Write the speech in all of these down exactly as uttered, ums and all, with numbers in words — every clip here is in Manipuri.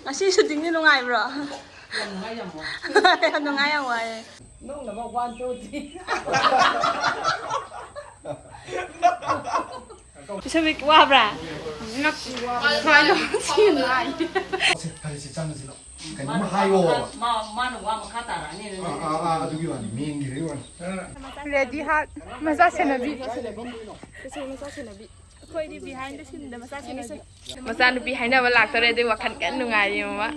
ꯉꯁꯤ ꯁꯨꯇꯤꯡꯗꯤ ꯅꯨꯡꯉꯥꯏꯕ꯭ꯔꯣ? ꯌꯥꯝ ꯅꯨꯡꯉꯥꯏ, ꯌꯥꯝ ꯋꯥꯏ꯫ ꯌꯥꯝ ꯅꯨꯡꯉꯥꯏ, ꯌꯥꯝ ꯋꯥꯏꯑꯦ꯫ ꯅꯣꯛꯅꯕ ꯋꯥꯟ ꯇꯨ ꯊ꯭ꯔꯤ꯫ ꯏꯁꯣꯕꯤ ꯋꯥꯕ꯭ꯔꯥ? ꯁ꯭ꯋꯥꯏꯗ ꯁꯤ ꯅꯨꯡꯉꯥꯏ꯫ ꯁꯦ, ꯐꯔꯦꯁꯦ, ꯆꯪꯉꯁꯤ ꯂꯥꯛꯑꯣ꯫ ꯀꯩꯅꯣꯝꯃ ꯍꯥꯏꯌꯣꯕ꯫ ꯃꯥ- ꯃꯥꯅ ꯋꯥ ꯃꯈꯥ ꯇꯥꯔꯛꯑꯅꯤꯅ꯫ ꯑꯥ, ꯑꯥ, ꯑꯥ, ꯑꯗꯨꯒꯤ ꯋꯥꯅꯤ, ꯃꯦꯟꯈꯤꯕꯒꯤ ꯋꯥꯅꯤ꯫ ꯔꯦꯗꯤ ꯍꯥꯔꯠ ꯃꯆꯥ ꯁꯦꯟꯅꯕꯤ꯫ ꯀꯩꯁꯨ ꯃꯆꯥ ꯁꯦꯟꯅꯕꯤ꯫ ꯑꯩꯈꯣꯏꯗꯤ behind the scene ꯗ ꯃꯆꯥ ꯁꯦꯟꯅꯕꯤ꯫ ꯃꯆꯥꯅꯨꯄꯤ ꯍꯥꯏꯅꯕ ꯂꯥꯛꯇꯣꯔꯦ, ꯑꯗꯨꯏ ꯋꯥꯈꯜ ꯀꯟꯅ ꯅꯨꯡꯉꯥꯏꯔꯤ ꯃꯃꯥ꯫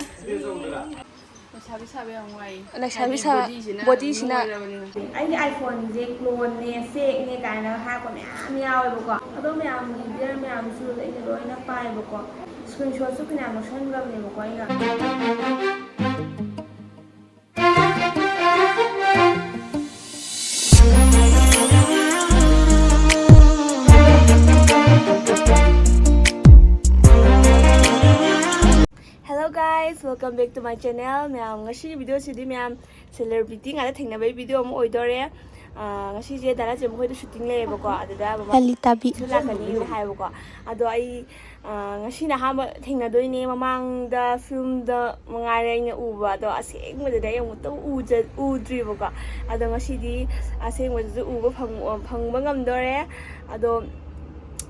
ꯂꯩꯁꯥꯕꯤ ꯁꯥꯕ ꯌꯥꯝ ꯋꯥꯏ꯫ ꯂꯩꯁꯥꯕꯤ ꯍꯥꯏꯗꯤ ꯁꯥ- ꯕꯣꯗꯤꯁꯤꯅ ꯕꯣꯗꯤꯁꯤꯅ ꯅꯣꯏꯔꯕꯅꯤꯅ꯫ ꯑꯩꯒꯤ iPhone ꯁꯦ clone ꯅꯦ, fake ꯅꯦ ꯀꯥꯏꯅ ꯍꯥꯏꯔꯛꯄ ꯃꯌꯥꯝ ꯌꯥꯎꯋꯦꯕꯀꯣ꯫ ꯑꯗꯣ ꯃꯌꯥꯝꯒꯤ ꯗꯤꯌꯔ ꯃꯌꯥꯝꯁꯨ ꯑꯩꯅ ꯂꯣꯏꯅ ꯄꯥꯏꯕꯀꯣ꯫ Screenshot ꯁꯨ ꯐꯅꯌꯥꯝ ꯂꯧꯁꯟꯈ꯭ꯔꯕꯅꯦꯕꯀꯣ ꯑꯩꯅ꯫ Hello guys, welcome back to my channel. ꯃꯌꯥꯝ, ꯉꯁꯤꯒꯤ video ꯁꯤꯗꯤ ꯃꯌꯥꯝ celebrity ꯉꯥꯛꯇ ꯊꯦꯡꯅꯕꯒꯤ video ꯑꯃ ꯑꯣꯏꯗꯣꯔꯦ꯫ ꯑꯥ, ꯉꯁꯤꯁꯦ ꯗꯥ ꯂꯥꯆꯦꯝ ꯃꯈꯣꯏꯗ shooting ꯂꯩꯌꯦꯕꯀꯣ, ꯑꯗꯨꯗ ꯃꯃꯥ ꯂꯂꯤꯇꯥꯕꯤ꯫ ꯁꯨ ꯂꯥꯛꯀꯅꯤꯅ ꯍꯥꯏꯌꯦꯕꯀꯣ꯫ ꯑꯗꯣ ꯑꯩ, ꯑꯥ, ꯉꯁꯤꯅ ꯑꯍꯥꯟꯕ ꯊꯦꯡꯅꯗꯣꯏꯅꯦ꯫ ꯃꯃꯥꯡꯗ film ꯗ ꯃꯉꯥꯏꯔꯦ ꯑꯩꯅ ꯎꯕ, ꯑꯗꯣ ꯑꯁꯦꯡꯕꯗꯗꯤ ꯑꯩ ꯑꯃꯨꯛꯇ ꯎꯖ- ꯎꯗ꯭ꯔꯤꯕꯀꯣ꯫ ꯑꯗꯣ ꯉꯁꯤꯗꯤ ꯑꯁꯦꯡꯕꯗꯁꯨ ꯎꯕ ꯐꯪ- ꯐꯪꯕ ꯉꯝꯗꯣꯔꯦ꯫ ꯑꯗꯣ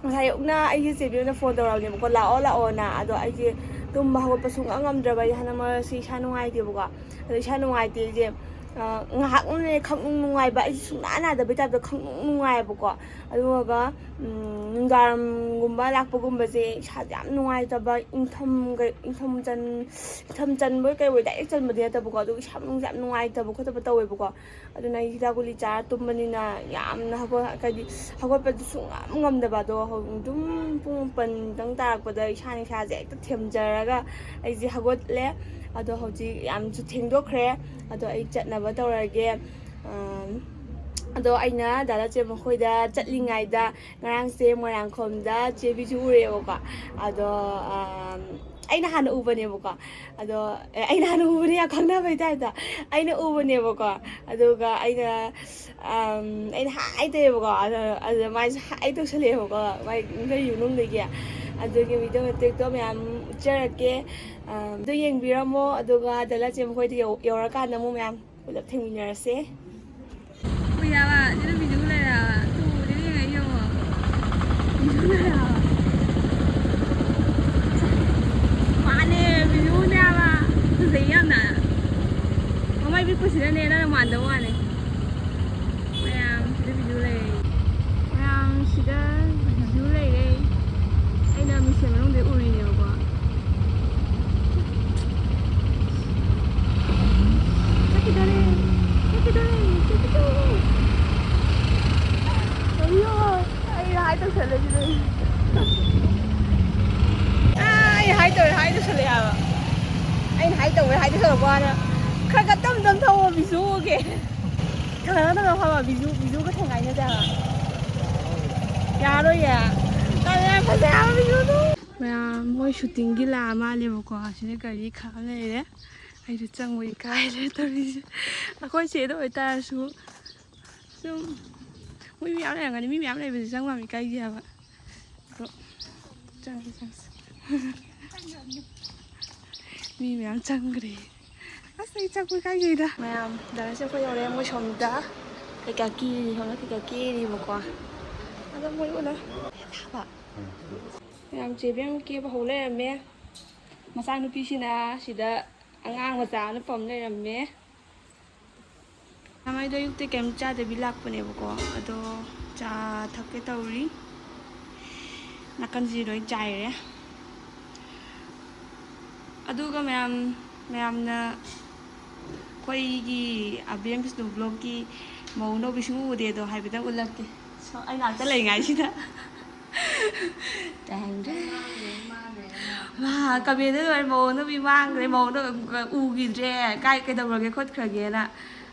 ꯉꯁꯥꯏ ꯑꯌꯨꯛꯅ ꯑꯩꯒꯤ ꯆꯦꯕꯤ ꯑꯃꯅ phone ꯇꯧꯔꯛꯑꯕꯅꯦꯕꯀꯣ, "ꯂꯥꯛꯑꯣ, ꯂꯥꯛꯑꯣꯅ"꯫ ꯑꯗꯣ ꯑꯩꯁꯦ ꯇꯨꯝꯕ ꯍꯧꯒꯠꯄ ꯁꯨꯡꯉꯝ ꯉꯝꯗ꯭ꯔꯕ꯫ ꯑꯩ ꯍꯟꯗꯛ ꯃꯔꯛꯁꯤ ꯏꯁꯥ ꯅꯨꯡꯉꯥꯏꯇꯦꯕꯀꯣ꯫ ꯑꯗꯣ ꯏꯁꯥ ꯅꯨꯡꯉꯥꯏꯇꯦ ꯑꯩꯁꯦ, ꯑ, ꯉꯥꯏꯍꯥꯛꯅꯦ ꯈꯪꯅꯨꯡ ꯅꯨꯡꯉꯥꯏꯕ, ꯑꯩꯁꯦ ꯁꯨꯡꯅꯥ ꯅꯥꯗꯕꯩ type ꯇ ꯈꯪꯅꯨꯡ ꯅꯨꯡꯉꯥꯏꯌꯦꯕꯀꯣ꯫ ꯑꯗꯨꯒ, ꯎꯝ, ꯅꯨꯡꯗꯥꯡꯒꯨꯝꯕ ꯂꯥꯛꯄꯒꯨꯝꯕꯁꯦ ꯏꯁꯥꯁꯦ ꯌꯥꯝ ꯅꯨꯡꯉꯥꯏꯇꯕ, ꯏꯪꯊꯝ ꯀꯩ-, ꯏꯪꯊꯝ ꯆꯟ-, ꯏꯪꯊꯝ ꯆꯟꯕꯣꯏ ꯀꯩꯕꯣꯏ direct ꯆꯟꯕꯗꯤ ꯅꯠꯇꯕꯀꯣ, ꯑꯗꯨꯒ ꯏꯁꯥ ꯃꯅꯨꯡꯁꯦ ꯌꯥꯝ ꯅꯨꯡꯉꯥꯏꯇꯕ ꯈꯣꯠꯇꯕ ꯇꯧꯋꯦꯕꯀꯣ꯫ ꯑꯗꯨꯅ ꯑꯩ ꯍꯤꯗꯥꯛ ꯒꯨꯂꯤ ꯆꯥꯔ ꯇꯨꯝꯕꯅꯤꯅ ꯌꯥꯝꯅ ꯍꯧꯒꯠ-, ꯍꯥꯏꯗꯤ ꯍꯧꯒꯠꯄꯗꯨ ꯁꯨꯡꯉꯝ ꯉꯝꯗꯕ꯫ ꯑꯗꯣ ꯍꯧ-, ꯑꯗꯨꯝ ꯄꯨꯡ ꯃꯥꯄꯟ ꯇꯪ ꯇꯥꯔꯛꯄꯗ ꯏꯁꯥꯅ ꯏꯁꯥꯁꯦ ꯍꯦꯛꯇ ꯊꯦꯝꯖꯔꯒ ꯑꯩꯁꯦ ꯍꯧꯒꯠꯂꯦ꯫ ꯑꯗꯣ ꯍꯧꯖꯤꯛ ꯌꯥꯝꯁꯨ ꯊꯦꯡꯗꯣꯛꯈ꯭ꯔꯦ꯫ ꯑꯗꯣ ꯑꯩ ꯆꯠꯅꯕ ꯇꯧꯔꯒꯦ꯫ ꯑꯝ, ꯑꯗꯣ ꯑꯩꯅ ꯗꯥ ꯂꯥꯆꯦꯝ ꯃꯈꯣꯏꯗ ꯆꯠꯂꯤꯉꯩꯗ, ꯉꯔꯥꯡꯁꯦ ꯃꯣꯏꯔꯥꯡꯈꯣꯝꯗ ꯆꯦ ꯕꯤꯖꯨ ꯎꯔꯦꯕꯀꯣ꯫ ꯑꯗꯣ, ꯑꯝ, ꯑꯩꯅ ꯍꯥꯟꯅ ꯎꯕꯅꯦꯕꯀꯣ꯫ ꯑꯗꯣ, ꯑꯦ, ꯑꯩꯅ ꯍꯥꯟꯅ ꯎꯕꯅꯦ, ꯌꯥꯝ ꯈꯪꯅꯕꯩ type ꯇ꯫ ꯑꯩꯅ ꯎꯕꯅꯦꯕꯀꯣ꯫ ꯑꯗꯨꯒ ꯑꯩꯅ, ꯑꯝ, ꯑꯩꯅ hi ꯇꯧꯋꯦꯕꯀꯣ꯫ ꯑꯗꯣ, ꯑꯗꯨꯗ ꯃꯥꯏꯁꯨ hi ꯇꯧꯁꯜꯂꯛꯑꯦꯕꯀꯣ, ꯃꯥꯏ interview ꯃꯅꯨꯡꯗꯒꯤ꯫ ꯑꯗꯨꯒꯤ video ꯃꯇꯦꯛꯇꯣ ꯃꯌꯥꯝ ꯍꯥꯏꯖꯔꯛꯀꯦ꯫ ꯑꯗꯨ ꯌꯦꯡꯕꯤꯔꯝꯃꯣ, ꯑꯗꯨꯒ ꯗꯂꯥꯆꯦ ꯃꯈꯣꯏꯗ ꯌꯧ- ꯌꯧꯔꯀꯥꯟꯗ ꯑꯃꯨꯛ ꯃꯌꯥꯝ ꯄꯨꯂꯞ ꯊꯦꯡꯃꯤꯟꯅꯔꯁꯦ꯫ ꯎꯏ ꯍꯥꯏꯕ, ꯁꯤꯗ ꯚꯤꯗꯤꯑꯣ ꯂꯩꯔꯦ ꯍꯥꯏꯕ꯫ ꯇꯨ, ꯁꯤꯗ ꯌꯦꯡꯉ ꯌꯦꯡꯉꯣ꯫ ꯚꯤꯗꯤꯑꯣ ꯂꯩꯔꯦ ꯍꯥꯏꯕ꯫ ꯃꯥꯅꯦ, ꯚꯤꯗꯤꯑꯣꯅꯦ ꯍꯥꯏꯕ꯫ ꯐꯖꯩ ꯌꯥꯝꯅ꯫ ꯃꯃꯥꯏ ꯄꯤꯛꯄꯁꯤꯗꯅꯦ ꯅꯪꯅ ꯃꯥꯟꯗꯕ ꯋꯥꯅꯦ꯫ ꯃꯌꯥꯝ ꯁꯤꯗ ꯚꯤꯗꯤꯑꯣ ꯂꯩꯔꯦ꯫ ꯃꯌꯥꯝ ꯁꯤꯗ ꯚꯤꯗꯤꯑꯣ ꯂꯩꯔꯦ꯫ ꯑꯩꯅ ꯃꯤꯡꯁꯦꯜ ꯃꯅꯨꯡꯗ ꯎꯔꯤꯅꯦꯕꯀꯣ꯫ ꯆꯠꯈꯤꯗꯣꯔꯦ, ꯆꯠꯈꯤꯗꯣꯔꯦ, ꯆꯠꯈꯤꯗꯣꯔꯦ꯫ ꯀꯔꯤꯅꯣ? ꯑꯩꯅ ꯍꯥꯏ ꯇꯧꯁꯜꯂꯁꯤꯗ꯫ ꯑꯥ, ꯑꯩ ꯍꯥꯏ ꯇꯧꯔꯦ, ꯍꯥꯏ ꯇꯧꯁꯜꯂꯦ ꯍꯥꯏꯕ꯫ ꯑꯩꯅ ꯍꯥꯏ ꯇꯧꯔꯦ, ꯍꯥꯏ ꯇꯧꯁꯜꯂꯛꯄ ꯋꯥꯅꯦ꯫ ꯈꯔ ꯈꯔ ꯇꯞ ꯇꯞ ꯊꯧꯑꯣ, ꯕꯤꯖꯨꯒꯦ꯫ ꯊꯪꯅ ꯊꯪꯅ ꯐꯝꯃ ꯕꯤꯖꯨ, ꯕꯤꯖꯨꯒ ꯊꯦꯡꯒꯥꯏꯅꯁꯦ ꯍꯥꯏꯕ꯫ ꯌꯥꯔꯣꯏꯌꯦ꯫ ꯇꯜꯂꯦ, ꯐꯖꯩ ꯍꯥꯏꯕ ꯕꯤꯖꯨꯗꯣ꯫ ꯃꯌꯥꯝ ꯃꯣꯏ ꯁꯨꯇꯤꯡꯒꯤ ꯂꯥꯛꯑ ꯃꯥꯜꯂꯦꯕꯀꯣ꯫ ꯑꯁꯤꯗ ꯒꯥꯔꯤ ꯈꯥꯝ ꯂꯩꯔꯦ꯫ ꯑꯩꯁꯨ ꯆꯪꯕ ꯏꯀꯥꯏꯔꯦ ꯇꯧꯔꯤꯁꯦ꯫ ꯑꯩꯈꯣꯏ ꯆꯦꯗ ꯑꯣꯏꯇꯥꯔꯁꯨ ꯁꯨꯝ ꯃꯣꯏ ꯃꯌꯥꯝ ꯂꯩꯔꯝꯒꯅꯤ, ꯃꯤ ꯃꯌꯥꯝ ꯂꯩꯕꯁꯦ ꯆꯪꯕ ꯌꯥꯝ ꯏꯀꯥꯏꯖꯩ ꯍꯥꯏꯕ꯫ ꯑꯗꯣ ꯆꯪꯁꯤ, ꯆꯪꯁꯤ꯫ ꯃꯤ ꯃꯌꯥꯝ ꯆꯪꯈ꯭ꯔꯦ꯫ ꯑꯁ, ꯑꯩ ꯆꯪꯕ ꯏꯀꯥꯏꯖꯩꯗ꯫ ꯃꯌꯥꯝ ꯗꯥꯟꯁ ꯑꯩꯈꯣꯏ ꯌꯧꯔꯦ꯫ ꯃꯣꯏ ꯁꯣꯝꯗ ꯀꯩꯀꯥ ꯀꯦꯔꯤ, ꯁꯣꯝꯗ ꯀꯩꯀꯥ ꯀꯦꯔꯤꯕꯀꯣ꯫ ꯑꯗꯣ ꯃꯣꯏ ꯎꯅ ꯊꯥꯕ꯫ ꯃꯌꯥꯝ ꯆꯦꯕꯦꯝ ꯀꯦꯕ ꯍꯧ ꯂꯩꯔꯝꯃꯦ꯫ ꯃꯆꯥꯅꯨꯄꯤꯁꯤꯅ ꯁꯤꯗ ꯑꯉꯥꯡ ꯃꯆꯥ ꯑꯃ ꯄꯝ ꯂꯩꯔꯝꯃꯦ꯫ ꯃꯃꯥꯏꯗꯣ ꯑꯌꯨꯛꯇ ꯀꯩꯝ ꯆꯥꯗꯕꯤ ꯂꯥꯛꯄꯅꯦꯕꯀꯣ, ꯑꯗꯣ ꯆꯥ ꯊꯛꯀꯦ ꯇꯧꯔꯤ꯫ ꯅꯥꯀꯟꯁꯤ ꯂꯣꯏ ꯆꯥꯏꯔꯦ꯫ ꯑꯗꯨꯒ ꯃꯌꯥꯝ, ꯃꯌꯥꯝꯅ ꯑꯩꯈꯣꯏꯒꯤ ꯑꯕꯦꯝ ꯕꯤꯁꯅꯨ ꯕ꯭ꯂꯣꯛꯀꯤ ꯃꯧ ꯑꯅꯧꯕꯤ ꯁꯨꯡꯎ ꯎꯗꯦꯗꯣ ꯍꯥꯏꯐꯦꯠꯇꯪ ꯎꯠꯂꯛꯀꯦ꯫ ꯁꯣ-, ꯑꯩ ꯉꯥꯛꯇ ꯂꯩꯉꯥꯏꯁꯤꯗ꯫ ꯇꯥꯍꯟꯗ꯭ꯔꯦ꯫ ꯃꯥ ꯀꯃꯦꯟꯗ ꯂꯣꯏꯔꯦ, ꯃꯧ ꯑꯅꯧꯕꯤ ꯃꯥꯡꯈ꯭ꯔꯦ, ꯃꯧ ꯑꯅꯧꯕꯤ ꯎꯈꯤꯗ꯭ꯔꯦ, ꯀꯥꯏ ꯀꯩꯗꯧꯔꯒꯦ ꯈꯣꯠꯈ꯭ꯔꯒꯦꯅ꯫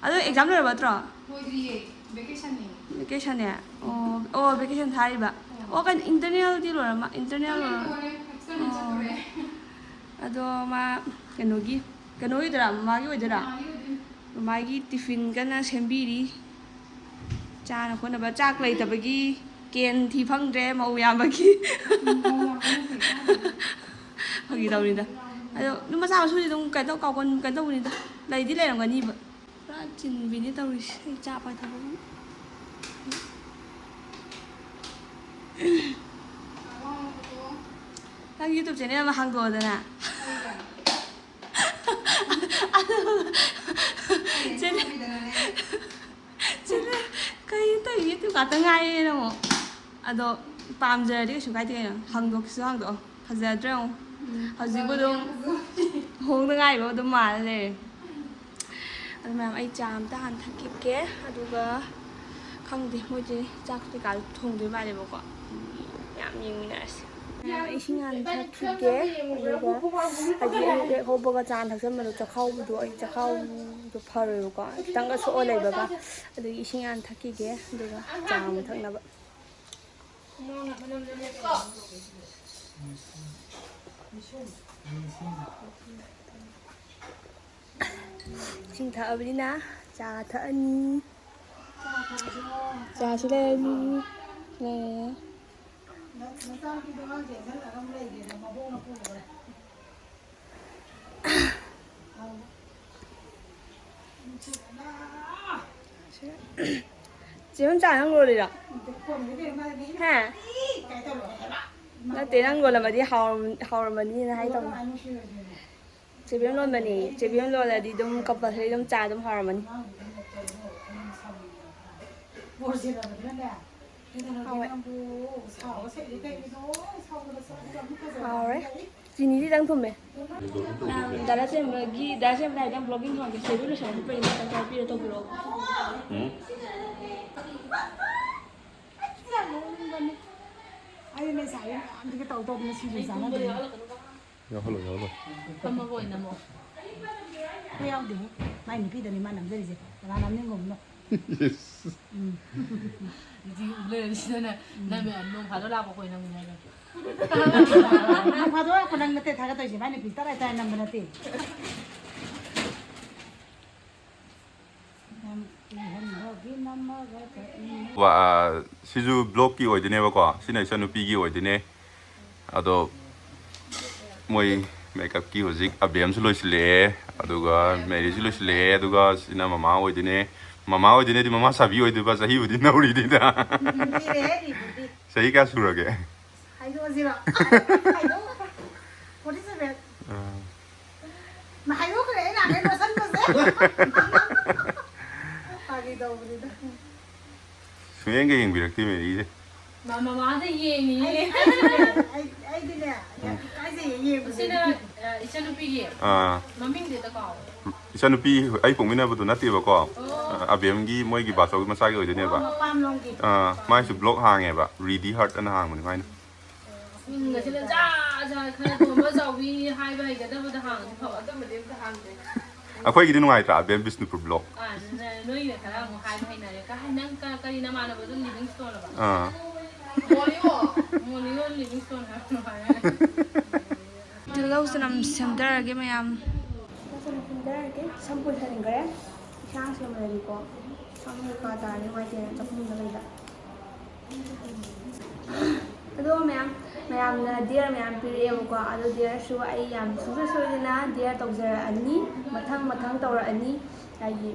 ꯑꯗꯣ ꯑꯦꯛꯖꯥꯝ ꯂꯣꯏꯔꯕ ꯅꯠꯇ꯭ꯔꯣ? ꯂꯣꯏꯗ꯭ꯔꯤꯌꯦ, ꯚꯦꯀꯦꯁꯟꯅꯦ꯫ ꯚꯦꯀꯦꯁꯟꯅꯦ? ꯑꯣ, ꯑꯣ, ꯚꯦꯀꯦꯁꯟ ꯊꯥꯔꯤꯕ? ꯑꯣ꯫ ꯑꯣ, ꯀꯩꯅꯣ, ꯏꯟꯇꯔꯅꯦꯜꯗꯤ ꯂꯣꯏꯔꯝꯃ-, ꯏꯟꯇꯔꯅꯦꯜ ꯂꯣꯏꯔ-, ꯂꯣꯏꯔꯦ, ꯑꯦꯛꯁꯇꯔꯅꯦꯜ ꯑꯣ꯫ ꯆꯠꯇꯣꯔꯦ꯫ ꯑꯗꯣ ꯃꯥ ꯀꯩꯅꯣꯒꯤ, ꯀꯩꯅꯣ ꯑꯣꯏꯗꯣꯏꯔꯥ? ꯃꯃꯥꯒꯤ ꯑꯣꯏꯗꯣꯏꯅꯤ꯫ ꯃꯃꯥꯒꯤ ꯑꯣꯏꯗꯣꯏꯅꯤ꯫ ꯃꯃꯥꯒꯤ ꯇꯤꯐꯤꯟ ꯀꯟꯅ ꯁꯦꯝꯕꯤꯔꯤ꯫ ꯆꯥꯅ ꯈꯣꯠꯅꯕ ꯆꯥꯛ ꯂꯩꯇꯕꯒꯤ ꯀꯦꯟ ꯊꯤ ꯐꯪꯗ꯭ꯔꯦ, ꯃꯧ ꯌꯥꯝꯕꯒꯤ꯫ ꯎꯝ, ꯃꯧ ꯌꯥꯝꯕꯒꯤ ꯅꯠꯇꯦ, ꯆꯥꯗꯦ꯫ ꯐꯥꯒꯤ ꯇꯧꯅꯤꯗ꯫ ꯑꯗꯣ ꯑꯗꯨꯝ ꯃꯆꯥ ꯃꯁꯨꯗꯤ ꯑꯗꯨꯝ ꯀꯩꯅꯣ ꯇꯧ-, ꯀꯥꯎꯒꯟ-, ꯀꯩꯅꯣ ꯇꯧꯕꯅꯤꯗ꯫ ꯂꯩꯗꯤ ꯂꯩꯔꯝꯒꯅꯤꯕ꯫ ꯄꯨꯔꯥ ꯆꯤꯟꯕꯤꯅꯤ ꯇꯧꯔꯤꯁꯦ꯫ ꯑꯩ ꯆꯥ ꯄꯥꯏꯊꯣꯛꯄꯒꯤ꯫ ꯅꯪ YouTube channel ꯑꯃ ꯍꯥꯡꯗꯣꯛꯑꯣꯗꯅ꯫ ꯑꯗꯨ channel, channel ꯀꯩ ꯇꯧꯔꯤ? YouTube ꯉꯥꯛꯇ ꯉꯥꯏꯔꯦꯅ ꯑꯃꯨꯛ꯫ ꯑꯗꯣ ꯄꯥꯝꯖꯔꯗꯤ ꯀꯩꯁꯨ ꯀꯥꯏꯗꯦ ꯀꯩꯅꯣ꯫ ꯍꯥꯡꯗꯣꯛꯁꯨ ꯍꯥꯡꯗꯣꯛꯑꯣ꯫ ꯐꯖꯗ꯭ꯔꯥ ꯌꯦꯡꯉꯣ꯫ ꯍꯧꯖꯤꯛꯄꯨ ꯑꯗꯨꯝ ꯍꯣꯡꯗ ꯉꯥꯏꯕ ꯑꯗꯨꯝ ꯃꯥꯜꯂ ꯂꯩꯔꯦ꯫ ꯑꯗꯨ ꯃꯌꯥꯝ, ꯑꯩ ꯆꯥ ꯑꯝꯇ ꯍꯥꯟꯅ ꯊꯛꯈꯤꯒꯦ꯫ ꯑꯗꯨꯒ ꯈꯪꯗꯦ, ꯃꯣꯏꯁꯦ ꯆꯥꯛ ꯀꯩꯀꯥ ꯊꯣꯡꯗꯣꯏ ꯃꯥꯜꯂꯦꯕꯀꯣ꯫ ꯌꯥꯝ ꯌꯦꯡꯃꯤꯟꯅꯔꯁꯤ꯫ ꯃꯌꯥꯝ, ꯏꯁꯤꯡ ꯍꯥꯟꯅ ꯊꯛꯈꯤꯒꯦ꯫ ꯑꯗꯨꯒ ꯍꯥꯏꯗꯤ ꯑꯌꯨꯛ ꯍꯦꯛ ꯍꯧꯕꯒ ꯆꯥ ꯊꯛꯆꯟꯕꯗꯣ ꯆꯥꯛꯈꯥꯎꯗꯣ, ꯑꯩ ꯆꯥꯛꯈꯥꯎꯗꯣ ꯐꯔꯣꯏꯕꯀꯣ꯫ ꯈꯤꯇꯪꯒ ꯁꯣꯛꯑ ꯂꯩꯕꯒ꯫ ꯑꯗꯨꯒꯤ ꯏꯁꯤꯡ ꯍꯥꯟꯅ ꯊꯛꯈꯤꯒꯦ꯫ ꯑꯗꯨꯒ ꯆꯥ ꯑꯃꯨꯛ ꯊꯛꯅꯕ꯫ ꯏꯁꯤꯡ ꯊꯛꯑꯕꯅꯤꯅ ꯆꯥ ꯊꯛꯑꯅꯤ꯫ ꯆꯥꯁꯨ ꯂꯩꯔꯅꯤ꯫ ꯂꯩꯔꯦ꯫ ꯆꯦ ꯃꯝꯆꯥ, ꯅꯪ ꯂꯣꯜꯂꯤꯔꯣ? ꯍꯥ? ꯅꯠꯇꯦ, ꯅꯪ ꯂꯣꯜꯂꯝꯃꯗꯤ ꯍꯥꯎꯔꯝ-, ꯍꯥꯎꯔꯝꯃꯅꯤꯅ ꯍꯥꯏ ꯇꯧꯅꯤ꯫ ꯆꯦꯕꯦꯝ ꯂꯣꯟꯕꯅꯤ꯫ ꯆꯦꯕꯦꯝ ꯂꯣꯜꯂꯗꯤ ꯑꯗꯨꯝ compulsory ꯑꯗꯨꯝ ꯆꯥ ꯑꯗꯨꯝ ꯍꯥꯎꯔꯝꯃꯅꯤ꯫ ꯍꯥꯎꯋꯦ꯫ ꯍꯥꯎꯔꯦ꯫ ꯆꯤꯅꯤꯗꯤ ꯈꯤꯇꯪ ꯊꯨꯝꯃꯦ꯫ ꯗꯥ ꯂꯥꯆꯦꯟꯕꯒꯤ, ꯗꯥ ꯂꯥꯆꯦꯟꯕ ꯍꯥꯏꯗꯤ ꯅꯪ vlogging ꯊꯝꯃꯛꯀꯦ꯫ ꯆꯦꯕꯦꯝ ꯂꯣꯏꯁꯜꯂꯛꯄ ꯄ꯭ꯔꯦꯝ ꯈꯤꯇꯪ ꯄꯤꯔ ꯇꯧꯕꯤꯔꯛꯑꯣ꯫ ꯎꯝ꯫ ꯑꯩꯅ ꯂꯩꯁꯥꯕꯤ ꯃꯌꯥꯝꯁꯤꯒ ꯇꯧ ꯇꯧꯗꯅ ꯁꯤꯡꯖꯨ ꯆꯥꯅꯗꯣꯏꯅꯤ꯫ ꯌꯥꯎꯍꯜꯂꯣ, ꯌꯥꯎꯍꯜꯂꯣ꯫ ꯐꯝꯃꯒ ꯑꯣꯏꯅ ꯑꯃꯨꯛ꯫ ꯑꯩꯈꯣꯏ ꯌꯥꯎꯗꯦꯍꯦ꯫ ꯃꯥꯏ ꯅꯨꯄꯤꯗꯅꯤ ꯃꯥ ꯅꯝꯖꯔꯤꯁꯦ꯫ ꯀꯅꯥ ꯅꯝꯅꯤꯡꯉꯝꯅꯣ? ꯏꯁ꯫ ꯎꯝ꯫ ꯅꯨꯄꯤ ꯎ ꯂꯩꯔꯝꯃꯤꯁꯤꯗꯅꯦ, ꯎꯝ꯫ ꯅꯪ ꯃꯌꯥꯝ ꯅꯣꯡ ꯐꯥꯗꯣꯛ ꯂꯥꯛꯄ ꯑꯩꯈꯣꯏ ꯅꯪ ꯍꯥꯏꯔꯣ꯫ ꯅꯣꯡ ꯐꯥꯗꯣꯛ ꯂꯥꯛꯄ ꯅꯪ ꯅꯠꯇꯦ ꯊꯥꯒꯠꯇꯣꯏꯁꯦ꯫ ꯃꯥꯏ ꯅꯨꯄꯤ ꯇꯔꯥꯏ ꯇꯔꯥꯏ ꯅꯝꯕ ꯅꯠꯇꯦ꯫ ꯌꯥꯝ ꯀꯤꯍꯟꯕꯒꯤ ꯅꯝꯃꯒ ꯆꯠꯅꯤꯡꯉꯤ꯫ ꯋꯥ-, ꯁꯤꯁꯨ vlogꯀꯤ ꯑꯣꯏꯗꯣꯏꯅꯦꯕꯀꯣ꯫ ꯁꯤꯅ ꯏꯆꯟꯅꯨꯄꯤꯒꯤ ꯑꯣꯏꯗꯣꯏꯅꯦ꯫ ꯑꯗꯣ ꯃꯣꯏ ꯃꯦꯀꯞꯀꯤ ꯍꯧꯖꯤꯛ ꯑꯕꯦꯝꯁꯨ ꯂꯣꯏꯁꯤꯜꯂꯛꯑꯦ, ꯑꯗꯨꯒ ꯃꯦꯔꯤꯁꯨ ꯂꯣꯏꯁꯤꯜꯂꯛꯑꯦ, ꯑꯗꯨꯒ ꯁꯤꯅ ꯃꯃꯥ ꯑꯣꯏꯗꯣꯏꯅꯦ꯫ ꯃꯃꯥ ꯑꯣꯏꯗꯣꯏꯅꯦꯗꯤ ꯃꯃꯥ ꯁꯥꯕꯤ ꯑꯣꯏꯗꯣꯏꯕ, ꯆꯍꯤꯕꯨꯗꯤ ꯅꯧꯔꯤꯗꯨꯗ꯫ ꯂꯤꯔꯦ ꯑꯩꯒꯤꯕꯨꯗꯤ꯫ ꯆꯍꯤ ꯀꯌꯥ ꯁꯨꯔꯒꯦ? ꯍꯥꯏꯗꯣꯛꯑꯁꯤꯔꯣ? ꯍꯥꯏꯗꯣꯛ-, forty seven꯫ ꯑꯥ꯫ ꯃꯥ ꯍꯥꯏꯗꯣꯛꯈ꯭ꯔꯦ, ꯑꯩ ꯂꯥꯛꯑꯦ ꯂꯣꯠꯁꯟꯕꯁꯦ꯫ ꯐꯥꯒꯤ ꯇꯧꯕꯅꯤꯗ꯫ ꯁꯨꯡꯌꯦꯡꯒ ꯌꯦꯡꯕꯤꯔꯛꯇꯦ ꯃꯦꯔꯤꯁꯦ꯫ ꯃꯥ ꯃꯃꯥꯗ ꯌꯦꯡꯉꯤꯌꯦ꯫ ꯑꯩ, ꯑꯩꯗꯤꯅꯦ, ꯑꯩ, ꯑꯩꯗꯤꯅꯦ, ꯌꯥꯝ ꯎꯝ꯫ ꯏꯀꯥꯏꯖꯩꯌꯦ ꯌꯦꯡꯕꯁꯦ꯫ ꯁꯤꯅ, ꯑ, ꯏꯆꯟꯅꯨꯄꯤꯒꯤ ꯑꯥ꯫ ꯃꯃꯤꯡꯗꯤ ꯍꯦꯛꯇ ꯀꯥꯎꯔꯦ꯫ ꯏꯆꯟꯅꯨꯄꯤ, ꯑꯩ ꯄꯣꯛꯃꯤꯟꯅꯕꯗꯣ ꯅꯠꯇꯦꯕꯀꯣ꯫ ꯑꯣ꯫ ꯑ, ꯑꯕꯦꯝꯒꯤ ꯃꯣꯏꯒꯤ ꯕꯥꯆꯧꯒꯤ ꯃꯆꯥꯒꯤ ꯑꯣꯏꯗꯣꯏꯅꯦꯕ꯫ ꯑꯣ, ꯃꯄꯥꯝꯂꯣꯝꯒꯤ꯫ ꯑꯥ, ꯃꯥꯏꯁꯨ ꯕ꯭ꯂꯣꯛ ꯍꯥꯡꯉꯦꯕ, ꯔꯤꯗꯤ ꯍꯥꯔꯠ ꯑꯅ ꯍꯥꯡꯕꯅꯤ ꯃꯥꯏꯅ꯫ ꯃꯤꯡꯒꯁꯤꯅ ꯖꯥ ꯖꯥ ꯈꯔ ꯇꯣꯝꯕ ꯆꯥꯎꯕꯤ ꯍꯥꯏꯕ ꯍꯩꯒꯗꯕꯗ ꯍꯥꯡꯉꯗꯤ ꯐꯕ꯫ ꯑꯗꯨꯝꯕꯗꯤ ꯑꯝꯇ ꯍꯥꯡꯗꯦ꯫ ꯑꯩꯈꯣꯏꯒꯤꯗꯤ ꯅꯨꯡꯉꯥꯏꯇ꯭ꯔꯥ, ꯑꯕꯦꯝ ꯕꯤꯁꯅꯨꯄꯨꯔ ꯕ꯭ꯂꯣꯛ? ꯑꯥ, ꯅ-, ꯅꯣꯏꯅ ꯈꯔ ꯑꯃꯨꯛ ꯍꯥꯏꯕ ꯍꯩꯅꯔꯦ꯫ ꯀ-, ꯅꯪ ꯀ-, ꯀꯔꯤ ꯅꯃꯥꯟꯅꯕꯗꯣ ꯂꯤꯚꯤꯡꯁ꯭ꯇꯣꯟ ꯍꯥꯏꯕ? ꯑꯥ꯫ ꯃꯣꯂꯤꯑꯣ꯫ ꯃꯣꯂꯤꯑꯣ ꯂꯤꯚꯤꯡꯁ꯭ꯇꯣꯟ ꯍꯥꯏꯕ ꯅꯨꯡꯉꯥꯏꯔꯦ꯫ ꯇꯤꯜꯍꯧ ꯆꯅꯝ ꯁꯦꯝꯗꯔꯒꯦ ꯃꯌꯥꯝ꯫ ꯇꯤꯜꯍꯧ ꯆꯅꯝ ꯁꯦꯝꯗꯔꯒꯦ꯫ ꯁꯝ ꯄꯨꯏꯍꯟꯈ꯭ꯔꯦ꯫ ꯏꯁꯥꯡ ꯁꯦꯝꯕꯗꯗꯤꯀꯣ ꯁꯝ ꯀꯥ ꯇꯥꯔꯗꯤ ꯅꯨꯡꯉꯥꯏꯇꯦꯅ ꯆꯥꯛꯈꯨꯝꯗ ꯂꯩꯕ꯫ ꯑꯗꯣ ꯃꯌꯥꯝ, ꯃꯌꯥꯝꯅ ꯗꯤꯌꯔ ꯃꯌꯥꯝ ꯄꯤꯔꯛꯑꯦꯕꯀꯣ꯫ ꯑꯗꯣ ꯗꯤꯌꯔꯁꯨ ꯑꯩ ꯌꯥꯝ ꯁꯨꯡꯁꯣꯏ ꯁꯣꯏꯗꯅ ꯗꯤꯌꯔ ꯇꯧꯖꯔꯛꯑꯅꯤ, ꯃꯊꯪ ꯃꯊꯪ ꯇꯧꯔꯛꯑꯅꯤ꯫ ꯍꯥꯏꯗꯤ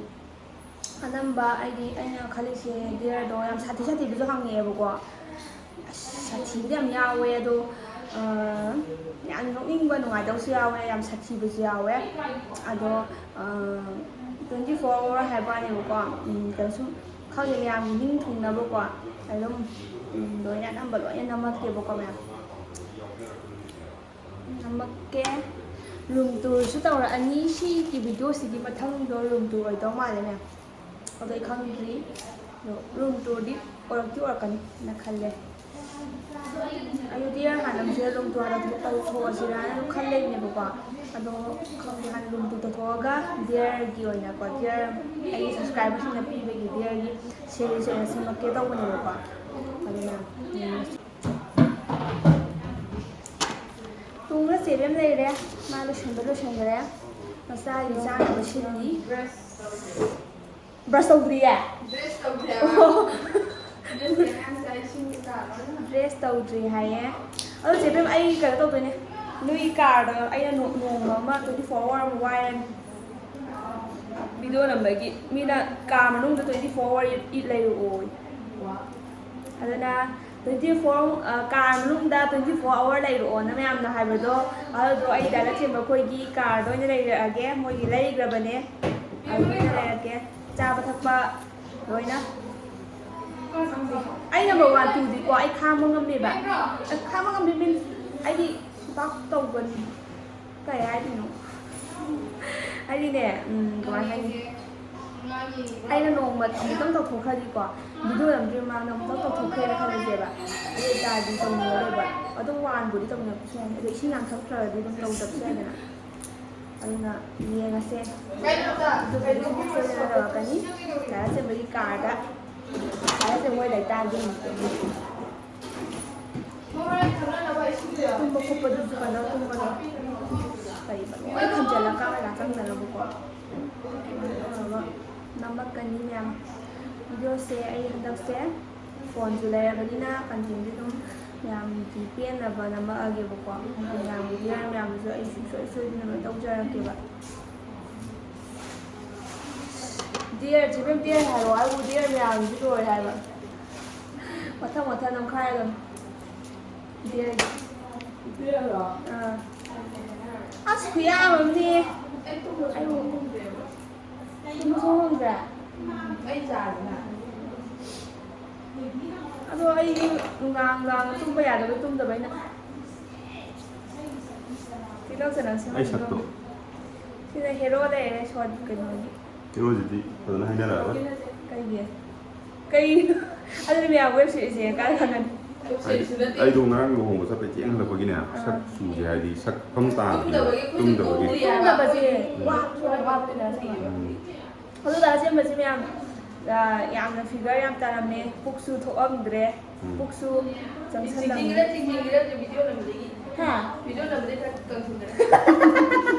ꯑꯅꯝꯕ ꯑꯩꯗꯤ, ꯑꯩꯅ ꯈꯜꯂꯤꯁꯦ ꯗꯤꯌꯔꯗꯣ ꯌꯥꯝ ꯁꯥꯊꯤ ꯁꯥꯊꯤꯕꯁꯨ ꯍꯪꯉꯛꯑꯦꯕꯀꯣ꯫ ꯑꯁ, ꯁꯥꯊꯤꯕꯗꯤ ꯌꯥꯝ ꯌꯥꯎꯋꯦ ꯑꯗꯣ, ꯑ, ꯌꯥꯝ ꯅꯣꯛꯅꯤꯡꯕ ꯅꯨꯡꯉꯥꯏꯇꯕꯁꯨ ꯌꯥꯎꯋꯦ, ꯌꯥꯝ ꯁꯥꯊꯤꯕꯁꯨ ꯌꯥꯎꯋꯦ꯫ ꯑꯗꯣ, ꯑ, twenty four hour ꯍꯥꯏꯕ ꯋꯥꯅꯦꯕꯀꯣ꯫ ꯎꯝ, ꯀꯩꯅꯣ ꯁꯨꯝ ꯈꯪꯗꯦ, ꯃꯌꯥꯝꯒꯤ ꯅꯤꯡ ꯊꯨꯡꯅꯕꯀꯣ ꯑꯗꯨꯝ, ꯎꯝ, ꯂꯣꯏꯅ ꯑꯅꯝꯕ ꯂꯣꯏꯅ ꯅꯝꯃꯛꯀꯦꯕꯀꯣ ꯃꯌꯥꯝ꯫ ꯅꯝꯃꯛꯀꯦ꯫ ꯔꯨꯝ ꯇꯨꯔꯁꯨ ꯇꯧꯔꯛꯑꯅꯤ꯫ ꯁꯤꯒꯤ ꯚꯤꯗꯤꯑꯣꯁꯤꯒꯤ ꯃꯊꯪꯗꯣ ꯔꯨꯝ ꯇꯨꯔ ꯑꯣꯏꯗꯧ ꯃꯥꯜꯂꯦ ꯃꯌꯥꯝ꯫ ꯑꯗꯣ ꯑꯩ ꯈꯪꯗ꯭ꯔꯤ꯫ ꯑꯗꯣ ꯔꯨꯝ ꯇꯨꯔꯗꯤ ꯑꯣꯏꯔꯛꯇꯤ ꯑꯣꯏꯔꯛꯀꯅꯤꯅ ꯈꯜꯂꯦ꯫ ꯑꯩꯗꯤ ꯍꯥꯟꯅ ꯑꯃꯨꯛꯁꯤꯗ ꯔꯨꯝ ꯇꯨꯔ ꯍꯥꯟꯅ ꯇꯧꯊꯣꯛꯑꯁꯤꯔꯥꯅ ꯑꯗꯨꯝ ꯈꯜ ꯂꯩꯕꯅꯦꯕꯀꯣ꯫ ꯑꯗꯣ ꯈꯪꯗꯦ, ꯍꯥꯟꯅ ꯔꯨꯝ ꯇꯨꯔ ꯇꯧꯊꯣꯛꯑꯒ ꯗꯤꯌꯔꯒꯤ ꯑꯣꯏꯅꯀꯣ, ꯗꯤꯌꯔ ꯑꯩꯒꯤ ꯁꯕꯁꯀ꯭ꯔꯥꯏꯕꯔꯁꯤꯡꯅ ꯄꯤꯕꯒꯤ ꯗꯤꯌꯔꯒꯤ ꯁꯦꯔꯤꯁ ꯑꯣꯏꯅ ꯁꯦꯝꯃꯛꯀꯦ ꯇꯧꯕꯅꯦꯕꯀꯣ꯫ ꯑꯗꯨꯅ ꯌꯦꯡꯉꯁꯤ꯫ ꯇꯨꯡꯅ ꯆꯦꯕꯦꯝ ꯂꯩꯔꯦ꯫ ꯃꯥ ꯂꯣꯏꯁꯟꯕ ꯂꯣꯏꯁꯟꯈ꯭ꯔꯦ꯫ ꯃꯆꯥꯒꯤ ꯆꯥꯅꯕ ꯁꯤꯜꯂꯤ꯫ ꯕ꯭ꯔꯁ ꯇꯧꯗ꯭ꯔꯤꯌꯦ? ꯗ꯭ꯔꯦꯁ ꯇꯧꯗ꯭ꯔꯤ ꯍꯥꯏꯌꯦ꯫ ꯑꯗꯣ ꯆꯦꯕꯦꯝ, ꯑꯩ ꯀꯩꯅꯣ ꯇꯧꯗꯣꯏꯅꯦ꯫ ꯅꯣꯏꯒꯤ ꯀꯥꯔꯗꯣ ꯑꯩꯅ ꯅꯣ- ꯅꯣꯡꯃ ꯑꯃ twenty four hour ꯑꯃ ꯋꯥꯏꯔꯅꯤ꯫ ꯚꯤꯗꯤꯑꯣ ꯅꯝꯕꯒꯤ ꯃꯤꯅ ꯀꯥꯔ ꯃꯅꯨꯡꯗ twenty four hour ꯏꯠ ꯂꯩꯔꯛꯑꯣ꯫ ꯑꯗꯨꯅ twenty four, ꯀꯥꯔ ꯃꯅꯨꯡꯗ twenty four hour ꯂꯩꯔꯛꯑꯣꯅ ꯃꯌꯥꯝꯅ ꯍꯥꯏꯕꯗꯣ, ꯑꯗꯨꯗꯣ ꯑꯩ ꯗꯥꯏꯔꯦꯛ ꯆꯦꯟꯕ ꯑꯩꯈꯣꯏꯒꯤ ꯀꯥꯔꯗ ꯑꯣꯏꯅ ꯂꯩꯔꯛꯑꯒꯦ꯫ ꯃꯣꯏꯒꯤ ꯂꯩꯈ꯭ꯔꯕꯅꯦ꯫ ꯑꯗꯨ ꯑꯣꯏꯅ ꯂꯩꯔꯛꯀꯦ꯫ ꯆꯥꯕ ꯊꯛꯄ ꯂꯣꯏꯅ꯫ ꯑꯩ number one, two ꯗꯤꯀꯣ ꯑꯩ ꯈꯥꯡꯕ ꯉꯝꯃꯦꯕ꯫ ꯑꯩ ꯈꯥꯡꯕ ꯉꯝꯃꯦ means ꯑꯩꯗꯤ ꯈꯨꯄꯥꯛ ꯇꯧꯒꯟ- ꯀꯩ ꯍꯥꯏꯗꯣꯏꯅꯣ? ꯍꯥꯏꯗꯤꯅꯦ, ꯎꯝ, ꯀꯃꯥꯏ ꯍꯥꯏꯅꯤ? ꯑꯩꯅ ꯅꯣꯡꯃ ꯑꯃꯨꯛꯇꯪ ꯇꯧꯊꯣꯛꯈ꯭ꯔꯗꯤꯀꯣ, ꯚꯤꯗꯤꯑꯣ ꯅꯝꯗ꯭ꯔꯤ ꯃꯃꯥꯡꯗ ꯑꯃꯨꯛꯇꯪ ꯇꯧꯊꯣꯛꯈ꯭ꯔꯦꯅ ꯈꯜꯂꯁꯦꯕ, ꯑꯗꯨ ꯑꯣꯏꯇꯥꯔꯗꯤ ꯇꯧꯅꯤꯡꯉꯔꯣꯏꯕ꯫ ꯑꯗꯨꯝ one ꯕꯨꯗꯤ ꯇꯧꯅꯤꯡꯉꯛꯄꯁꯨ ꯌꯥꯏ, ꯑꯗꯣ ꯏꯁꯤꯡ ꯌꯥꯝ ꯊꯛꯇ꯭ꯔꯒꯗꯤ ꯑꯗꯨꯝ ꯇꯧꯗꯕꯁꯨ ꯌꯥꯏꯗꯅ꯫ ꯑꯗꯨꯅ ꯌꯦꯡꯉꯁꯦ꯫ ꯑꯗꯨꯕꯨꯗꯤ ꯁꯨꯡꯁꯣꯏ ꯁꯣꯏꯗꯅ ꯇꯧꯔꯛꯀꯅꯤ꯫ ꯂꯥꯏꯔꯤꯛ ꯇꯝꯕꯒꯤ ꯀꯥꯔꯗ꯫ ꯂꯥꯏꯔꯤꯛ ꯇꯝꯕ ꯃꯣꯏ ꯂꯩꯇꯥꯔꯗꯤ ꯑꯃꯨꯛ ꯇꯨꯝꯕ ꯈꯣꯠꯄꯗꯨꯁꯨ ꯀꯩꯅꯣ ꯇꯨꯝꯕꯗꯣ ꯀꯔꯤꯕ ꯂꯣꯏ ꯊꯝꯖꯤꯜꯂꯒ ꯀꯥ ꯃꯅꯥꯛ ꯆꯪꯗꯅꯕꯀꯣ꯫ ꯑꯗꯨꯃꯥꯏꯅ ꯇꯧꯔꯒ ꯅꯝꯃꯛꯀꯅꯤ ꯃꯌꯥꯝ꯫ ꯚꯤꯗꯤꯑꯣꯁꯦ ꯑꯩ ꯍꯟꯗꯛꯁꯦ ꯐꯣꯟꯁꯨ ꯂꯩꯔꯕꯅꯤꯅ contentꯗꯤ ꯑꯗꯨꯝ ꯃꯌꯥꯝꯒꯤ ꯄꯦꯟꯅꯕ ꯅꯝꯃꯛꯑꯒꯦꯕꯀꯣ꯫ ꯃꯌꯥꯝꯒꯤ dear ꯃꯌꯥꯝꯗꯨꯁꯨ ꯑꯩ ꯁꯨꯡꯁꯣꯏ ꯁꯣꯏꯗꯅ ꯂꯣꯏ ꯇꯧꯖꯔꯛꯀꯦꯕ꯫ Dear ꯆꯦꯕꯦꯝ dear ꯍꯥꯏꯔꯣ, ꯑꯩꯕꯨ dear ꯃꯌꯥꯝꯁꯨ ꯂꯣꯏꯔꯦ ꯍꯥꯏꯕ꯫ ꯃꯊꯪ ꯃꯊꯪ ꯅꯝꯈꯥꯏꯔꯗꯝ꯫ Dearꯒꯤ꯫ Dearꯔꯣ? ꯑꯥ꯫ ꯑꯁ, ꯈꯨꯌꯥꯝ ꯑꯃꯅꯦ꯫ ꯑꯩꯕꯨ ꯇꯨꯝꯕ ꯁꯨꯡꯉꯝꯗ꯭ꯔꯦ꯫ ꯑꯩ ꯆꯥꯗꯅ꯫ ꯑꯗꯣ ꯑꯩꯗꯤ ꯅꯨꯡꯗꯥꯡ ꯅꯨꯡꯗꯥꯡ ꯇꯨꯝꯕ ꯌꯥꯗꯕꯩ ꯇꯨꯝꯗꯕ ꯑꯩꯅ꯫ ꯇꯤꯜꯍꯧ ꯆꯅꯝ ꯑꯩ ꯁꯦꯝꯃꯝꯃꯤꯀꯣ꯫ ꯁꯛꯇꯣ꯫ ꯁꯤꯗ hero ꯂꯩꯔꯦ, ꯁꯣꯔꯠ ꯀꯩꯅꯣꯒꯤ꯫ Heroꯁꯤꯗꯤ ꯐꯖꯅ ꯍꯥꯏꯅꯔꯛꯑꯔꯣꯏ꯫ ꯀꯩꯒꯤ? ꯀꯩ? ꯑꯗꯨꯗꯤ ꯃꯌꯥꯝ web series ꯌꯦꯡꯉꯀꯥꯟꯗ ꯈꯪꯒꯅꯤ꯫ ꯍꯥꯏꯗꯤ, ꯑꯩꯗꯣ ꯉꯔꯥꯡ ꯂꯨꯍꯣꯡꯕ ꯆꯠꯄꯩ ꯊꯦꯡ ꯍꯜꯂꯛꯄꯒꯤꯅꯦ, ꯑꯥ꯫ ꯁꯛ ꯆꯨꯁꯦ ꯍꯥꯏꯗꯤ ꯁꯛꯐꯝ ꯇꯥꯗ꯭ꯔꯦꯕ, ꯇꯨꯝꯗꯕꯒꯤ꯫ ꯇꯨꯝꯗꯕꯒꯤ꯫ ꯇꯨꯝꯗꯕꯁꯦ ꯎꯝ꯫ ꯋꯥꯕꯁꯨ ꯋꯥꯕꯅꯤꯅ ꯑꯁꯦꯡꯕ꯫ ꯎꯝ꯫ ꯑꯗꯨꯗ ꯑꯁꯦꯡꯕꯁꯦ ꯃꯌꯥꯝ, ꯑ, ꯌꯥꯝꯅ figure ꯌꯥꯝ ꯇꯥꯔꯝꯃꯦ, ꯄꯨꯛꯁꯨ ꯊꯣꯛꯑꯝꯗ꯭ꯔꯦ, ꯎꯝ꯫ ꯄꯨꯛꯁꯨ ꯆꯪꯁꯜꯂꯝꯃꯦ꯫ ꯍꯥ? Video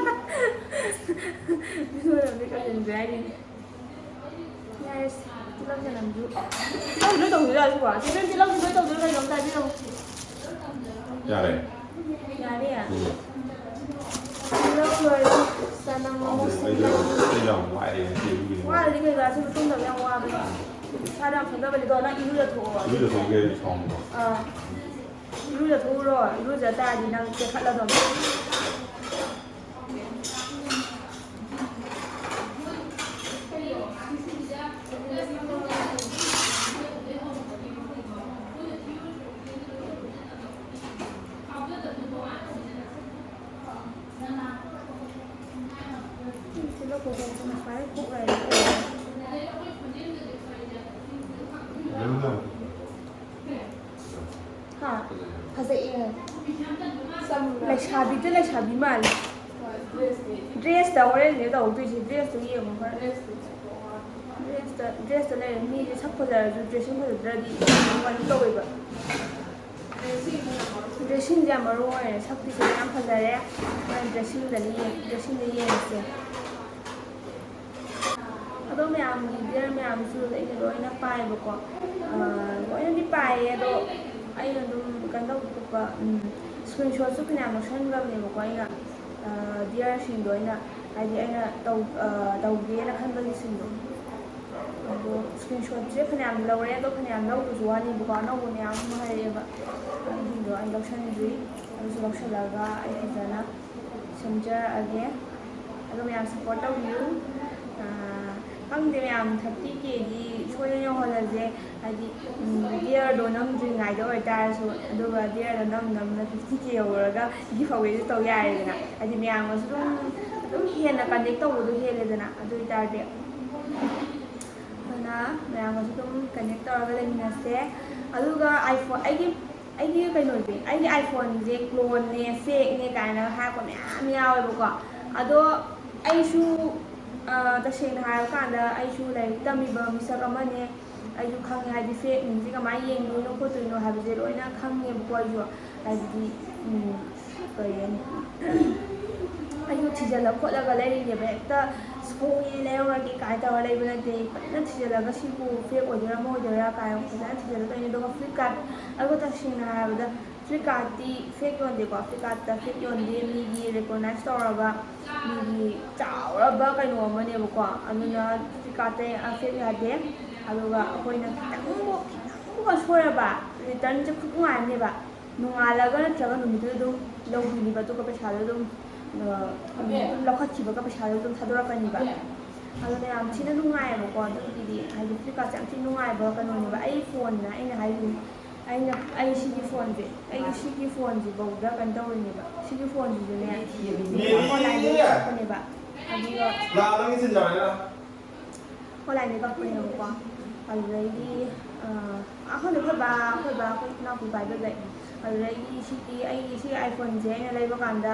ꯅꯝꯕꯗꯤ ꯀꯪꯁꯤꯟꯗ꯭ꯔꯦ ꯍꯥꯏꯅꯤ꯫ ꯌꯥꯔꯦꯁꯦ, ꯇꯤꯜꯍꯧ ꯆꯅꯝꯁꯨ꯫ ꯇꯤꯜꯍꯧꯁꯨ ꯂꯣꯏ ꯇꯧꯗꯣꯏꯔꯣ ꯑꯁꯤꯕꯣ? ꯇꯤꯜꯍꯧꯁꯨ ꯂꯣꯏ ꯇꯧꯗꯣꯏꯔꯣ ꯀꯩꯅꯣꯝꯇ ꯍꯥꯏꯕꯤꯔꯝꯃꯣ꯫ ꯌꯥꯔꯦ꯫ ꯌꯥꯔꯦ? ꯎꯝ꯫ ꯆꯅꯝ ꯑꯃꯨꯛ ꯁꯤꯡ ꯑꯩꯁꯨ ꯌꯥꯝ ꯋꯥꯏꯑꯦ ꯉꯁꯤ ꯑꯗꯨꯒꯤꯅꯤ꯫ ꯋꯥꯔꯗꯤ ꯀꯩꯅꯣ, ꯑꯁꯤꯕꯨ ꯇꯨꯝꯗꯕ ꯌꯥꯝ ꯋꯥꯕꯅꯤ꯫ ꯏꯁꯥꯗ ꯌꯥꯝ ꯁꯣꯟꯊꯕꯅꯤꯀꯣ, ꯅꯪ ꯏꯔꯨꯖꯊꯣꯛꯑꯣ꯫ ꯏꯔꯨꯖꯊꯣꯛꯀꯦ ꯑꯩ ꯁꯥꯎꯅꯤꯡꯕ꯫ ꯑꯥ꯫ ꯏꯔꯨꯖꯊꯣꯛꯎꯔꯣ, ꯏꯔꯨꯖ ꯇꯥꯔꯗꯤ ꯅꯪ ꯇꯦꯛꯈꯠꯂꯗꯧꯅꯤ꯫ ꯍꯥ? ꯐꯖꯩꯌꯦ꯫ ꯂꯩꯁꯥꯕꯤꯗ ꯂꯩꯁꯥꯕꯤ ꯃꯥꯜꯂꯦ꯫ ꯗ꯭ꯔꯦꯁꯇ ꯍꯣꯔꯦꯟꯅꯦ ꯇꯧꯗꯣꯏꯁꯦ, ꯗ꯭ꯔꯦꯁꯇꯣ ꯌꯦꯡꯉꯣ ꯈꯔ꯫ ꯗ꯭ꯔꯦꯁꯇ, ꯗ꯭ꯔꯦꯁꯇ ꯂꯩꯔꯦ꯫ ꯃꯤꯁꯦ ꯁꯛ ꯐꯖꯔꯁꯨ ꯗ꯭ꯔꯦꯁꯤꯡ ꯐꯖꯗ꯭ꯔꯗꯤ ꯀꯩꯅꯣ ꯇꯧꯋꯦꯕ꯫ ꯗ꯭ꯔꯦꯁꯤꯡꯁꯦ ꯌꯥꯝ ꯃꯔꯨ ꯑꯣꯏꯔꯦ꯫ ꯁꯛꯇꯤ ꯁꯤꯗ ꯌꯥꯝ ꯐꯖꯔꯦ꯫ ꯍꯣꯔꯦꯟ ꯗ꯭ꯔꯦꯁꯤꯡꯗꯅꯤ ꯌꯦꯡ-, ꯗ꯭ꯔꯦꯁꯤꯡꯗ ꯌꯦꯡꯉꯁꯦ꯫ ꯑꯗꯣ ꯃꯌꯥꯝꯒꯤ ꯗꯤꯌꯔ ꯃꯌꯥꯝꯁꯨ ꯑꯩꯅ ꯂꯣꯏꯅ ꯄꯥꯏꯕꯀꯣ꯫ ꯑꯥ, ꯂꯣꯏꯅꯗꯤ ꯄꯥꯏꯌꯦ, ꯑꯗꯣ ꯑꯩꯅ ꯑꯗꯨꯝ ꯀꯩꯅꯣ ꯇꯧꯕ ꯈꯣꯠꯄ, ꯎꯝ, ꯁ꯭ꯀ꯭ꯔꯤꯟꯁꯣꯠꯁꯨ ꯐꯅꯌꯥꯝ ꯂꯧꯁꯟꯈ꯭ꯔꯕꯅꯦꯕꯀꯣ ꯑꯩꯅ, ꯑꯥ, ꯗꯤꯌꯔꯁꯤꯡꯗꯣ ꯑꯩꯅ, ꯍꯥꯏꯗꯤ ꯑꯩꯅ ꯇꯧ-, ꯑꯥ, ꯇꯧꯒꯦꯅ ꯈꯟꯕꯒꯤꯁꯤꯡꯗꯣ꯫ ꯑꯗꯣ ꯁ꯭ꯀ꯭ꯔꯤꯟꯁꯣꯠꯁꯦ ꯐꯅꯌꯥꯝ ꯂꯧꯔꯦ, ꯑꯗꯣ ꯐꯅꯌꯥꯝ ꯂꯧꯗ꯭ꯔꯁꯨ ꯋꯥꯅꯤꯕꯀꯣ, ꯑꯅꯧꯕ ꯃꯌꯥꯝ ꯑꯃ ꯍꯥꯏꯔꯛꯑꯦꯕ꯫ ꯑꯗꯨꯁꯤꯡꯗꯣ ꯑꯩ ꯂꯧꯁꯟꯗ꯭ꯔꯤ꯫ ꯑꯗꯨꯁꯨ ꯂꯧꯁꯜꯂꯒ ꯑꯩ ꯐꯖꯅ ꯁꯦꯝꯖꯔꯛꯑꯒꯦ꯫ ꯑꯗꯣ ꯃꯌꯥꯝ ꯁꯞꯄꯣꯔꯠ ꯇꯧꯕꯤꯌꯨ꯫ ꯑꯥ, ꯈꯪꯗꯦ ꯃꯌꯥꯝ, ꯊꯥꯔꯇꯤ ꯀꯦꯗꯤ ꯁꯣꯏꯗꯅ ꯌꯧꯍꯜꯂꯁꯦ꯫ ꯍꯥꯏꯗꯤ, ꯎꯝ, ꯗꯤꯌꯔꯗꯣ ꯅꯝꯗ꯭ꯔꯤꯉꯩꯗ ꯑꯣꯏꯇꯥꯔꯁꯨ, ꯑꯗꯨꯒ ꯗꯤꯌꯔꯗꯣ ꯅꯝ ꯅꯝꯅ ꯐꯤꯐꯇꯤ ꯀꯦ ꯌꯧꯔꯒ ꯒꯤꯐ ꯑꯋꯦꯁꯨ ꯇꯧ ꯌꯥꯔꯦꯗꯅ꯫ ꯍꯥꯏꯗꯤ ꯃꯌꯥꯝꯒꯁꯨ ꯑꯗꯨꯝ, ꯑꯗꯨꯝ ꯍꯦꯟꯅ ꯀꯟꯅꯦꯛ ꯇꯧꯕꯗꯣ ꯍꯦꯜꯂꯦꯗꯅ꯫ ꯑꯗꯨ ꯑꯣꯏꯇꯥꯔꯗꯤ ꯑꯗꯨꯅ ꯃꯌꯥꯝꯒꯁꯨ ꯑꯗꯨꯝ ꯀꯟꯅꯦꯛ ꯇꯧꯔꯒ ꯂꯩꯃꯤꯟꯅꯁꯦ꯫ ꯑꯗꯨꯒ iPhone, ꯑꯩꯒꯤ, ꯑꯩꯒꯤ ꯀꯩꯅꯣꯁꯦ, ꯑꯩꯒꯤ iPhoneꯁꯦ ꯀ꯭ꯂꯣꯟꯅꯦ, ꯐꯦꯛꯅꯦ ꯀꯥꯏꯅ ꯍꯥꯏꯔꯛꯄ ꯃꯌꯥꯝ ꯌꯥꯎꯋꯦꯕꯀꯣ꯫ ꯑꯗꯣ ꯑꯩꯁꯨ, ꯑ, ꯇꯁꯦꯡꯅ ꯍꯥꯏꯔꯀꯥꯟꯗ ꯑꯩꯁꯨ ꯂꯥꯏꯔꯤꯛ ꯇꯝꯃꯤꯕ ꯃꯤꯁꯛ ꯑꯃꯅꯦ꯫ ꯑꯩꯁꯨ ꯈꯪꯉꯦ, ꯍꯥꯏꯗꯤ ꯐꯦꯛ ꯃꯤꯁꯦ ꯀꯃꯥꯏꯅ ꯌꯦꯡꯗꯣꯏꯅꯣ ꯈꯣꯠꯇꯣꯏꯅꯣ ꯍꯥꯏꯕꯁꯦ ꯂꯣꯏꯅ ꯈꯪꯉꯦꯕꯀꯣ ꯑꯩꯁꯨ꯫ ꯍꯥꯏꯕꯗꯤ, ꯎꯝ, ꯀꯔꯤ ꯍꯥꯏꯅꯤ? ꯑꯩꯁꯨ ꯊꯤꯖꯤꯜꯂ ꯈꯣꯠꯂꯒ ꯂꯩꯔꯤꯅꯦꯕ꯫ ꯍꯦꯛꯇ ꯁꯣꯡꯉꯦ ꯂꯩꯍꯧꯔꯒꯦ ꯀꯥꯏꯅ ꯇꯧꯔ ꯂꯩꯕ ꯅꯠꯇꯦ꯫ ꯐꯖꯅ ꯊꯤꯖꯤꯜꯂꯒ ꯁꯤꯕꯨ ꯐꯦꯛ ꯑꯣꯏꯗꯣꯏꯔꯥ ꯑꯃ ꯑꯣꯏꯗꯣꯏꯔꯥ ꯀꯥꯏꯅ ꯐꯖꯅ ꯊꯤꯖꯤꯜꯂ ꯇꯧꯔꯤꯅꯦ꯫ ꯑꯗꯨꯒ Flipkart, ꯑꯗꯨꯒ ꯇꯁꯦꯡꯅ ꯍꯥꯏꯔꯕꯗ ꯐ꯭ꯂꯤꯞꯀꯥꯔꯠꯇꯤ ꯐꯦꯛ ꯌꯣꯟꯗꯦꯀꯣ꯫ ꯐ꯭ꯂꯤꯞꯀꯥꯔꯠꯇ ꯐꯦꯛ ꯌꯣꯟꯗꯦ, ꯃꯤꯒꯤ ꯔꯤꯀꯣꯛꯅꯥꯏꯁ ꯇꯧꯔꯕ, ꯃꯤꯒꯤ ꯆꯥꯎꯔꯕ ꯀꯩꯅꯣ ꯑꯃꯅꯦꯕꯀꯣ꯫ ꯑꯗꯨꯅ ꯐ꯭ꯂꯤꯞꯀꯥꯔꯠꯇ ꯐꯦꯛ ꯌꯥꯗꯦ꯫ ꯑꯗꯨꯒ ꯑꯩꯈꯣꯏꯅ ꯈꯤꯇꯪꯕꯨ ꯈꯤꯇꯪꯕꯨ ꯁꯣꯏꯔꯕ, ꯔꯤꯇꯔꯟꯁꯦ ꯈꯨꯠ ꯅꯨꯡꯉꯥꯏꯕꯅꯦꯕ꯫ ꯅꯣꯡꯉꯥꯜꯂꯒ ꯅꯠꯇ꯭ꯔꯒ ꯅꯨꯃꯤꯠꯇꯨꯗ ꯑꯗꯨꯝ ꯂꯧꯕꯤꯅꯤꯕ, ꯑꯗꯨꯒ ꯄꯩꯁꯥꯗꯣ ꯑꯗꯨꯝ ꯑ, ꯑꯗꯨꯝ ꯂꯧꯈꯠꯈꯤꯕꯒ ꯄꯩꯁꯥꯗꯣ ꯑꯗꯨꯝ ꯊꯥꯗꯣꯔꯛꯀꯅꯤꯕ꯫ ꯑꯗꯨꯅ ꯌꯥꯝ ꯊꯤꯅ ꯅꯨꯡꯉꯥꯏꯌꯦꯕꯀꯣ꯫ ꯑꯗꯨꯒꯤꯗꯤ ꯍꯥꯏꯗꯤ ꯐ꯭ꯂꯤꯞꯀꯥꯔꯠꯁꯦ ꯌꯥꯝ ꯊꯤꯅ ꯅꯨꯡꯉꯥꯏꯕ ꯀꯩꯅꯣꯅꯦꯕ꯫ ꯑꯩ ꯐꯣꯟꯅ, ꯑꯩꯅ ꯍꯥꯏꯔꯤꯅꯤ, ꯑꯩꯅ, ꯑꯩ ꯁꯤꯒꯤ ꯐꯣꯟꯁꯦ, ꯑꯩꯒꯤ ꯁꯤꯒꯤ ꯐꯣꯟꯁꯤꯐꯧꯗ ꯀꯩꯅꯣ ꯇꯧꯔꯤꯅꯦꯕ꯫ ꯁꯤꯒꯤ ꯐꯣꯟꯁꯤꯁꯨꯅꯦ ꯑꯣꯟꯂꯥꯏꯟꯗꯒꯤ ꯀꯛꯄꯅꯦꯕ꯫ ꯑꯗꯨꯒ ꯂꯥꯛꯑꯒ ꯆꯤꯟꯖꯥꯛꯅ ꯑꯣꯟꯂꯥꯏꯟꯗꯒꯤ ꯀꯛꯄꯅꯦꯕꯀꯣ꯫ ꯑꯗꯨꯗꯩꯗꯤ ꯑ, ꯑꯩꯈꯣꯏ ꯑꯩꯈꯣꯏ ꯕꯥ ꯑꯩꯈꯣꯏ ꯕꯥ ꯑꯩꯈꯣꯏ ꯏꯅꯥꯎꯄꯤ ꯄꯥꯏꯕꯗꯩ꯫ ꯑꯗꯨꯗꯩꯗꯤ ꯁꯤꯒꯤ ꯑꯩꯒꯤ ꯁꯤ ꯑꯥꯏꯐꯣꯟꯁꯦ ꯑꯩꯅ ꯂꯩꯕ ꯀꯥꯟꯗ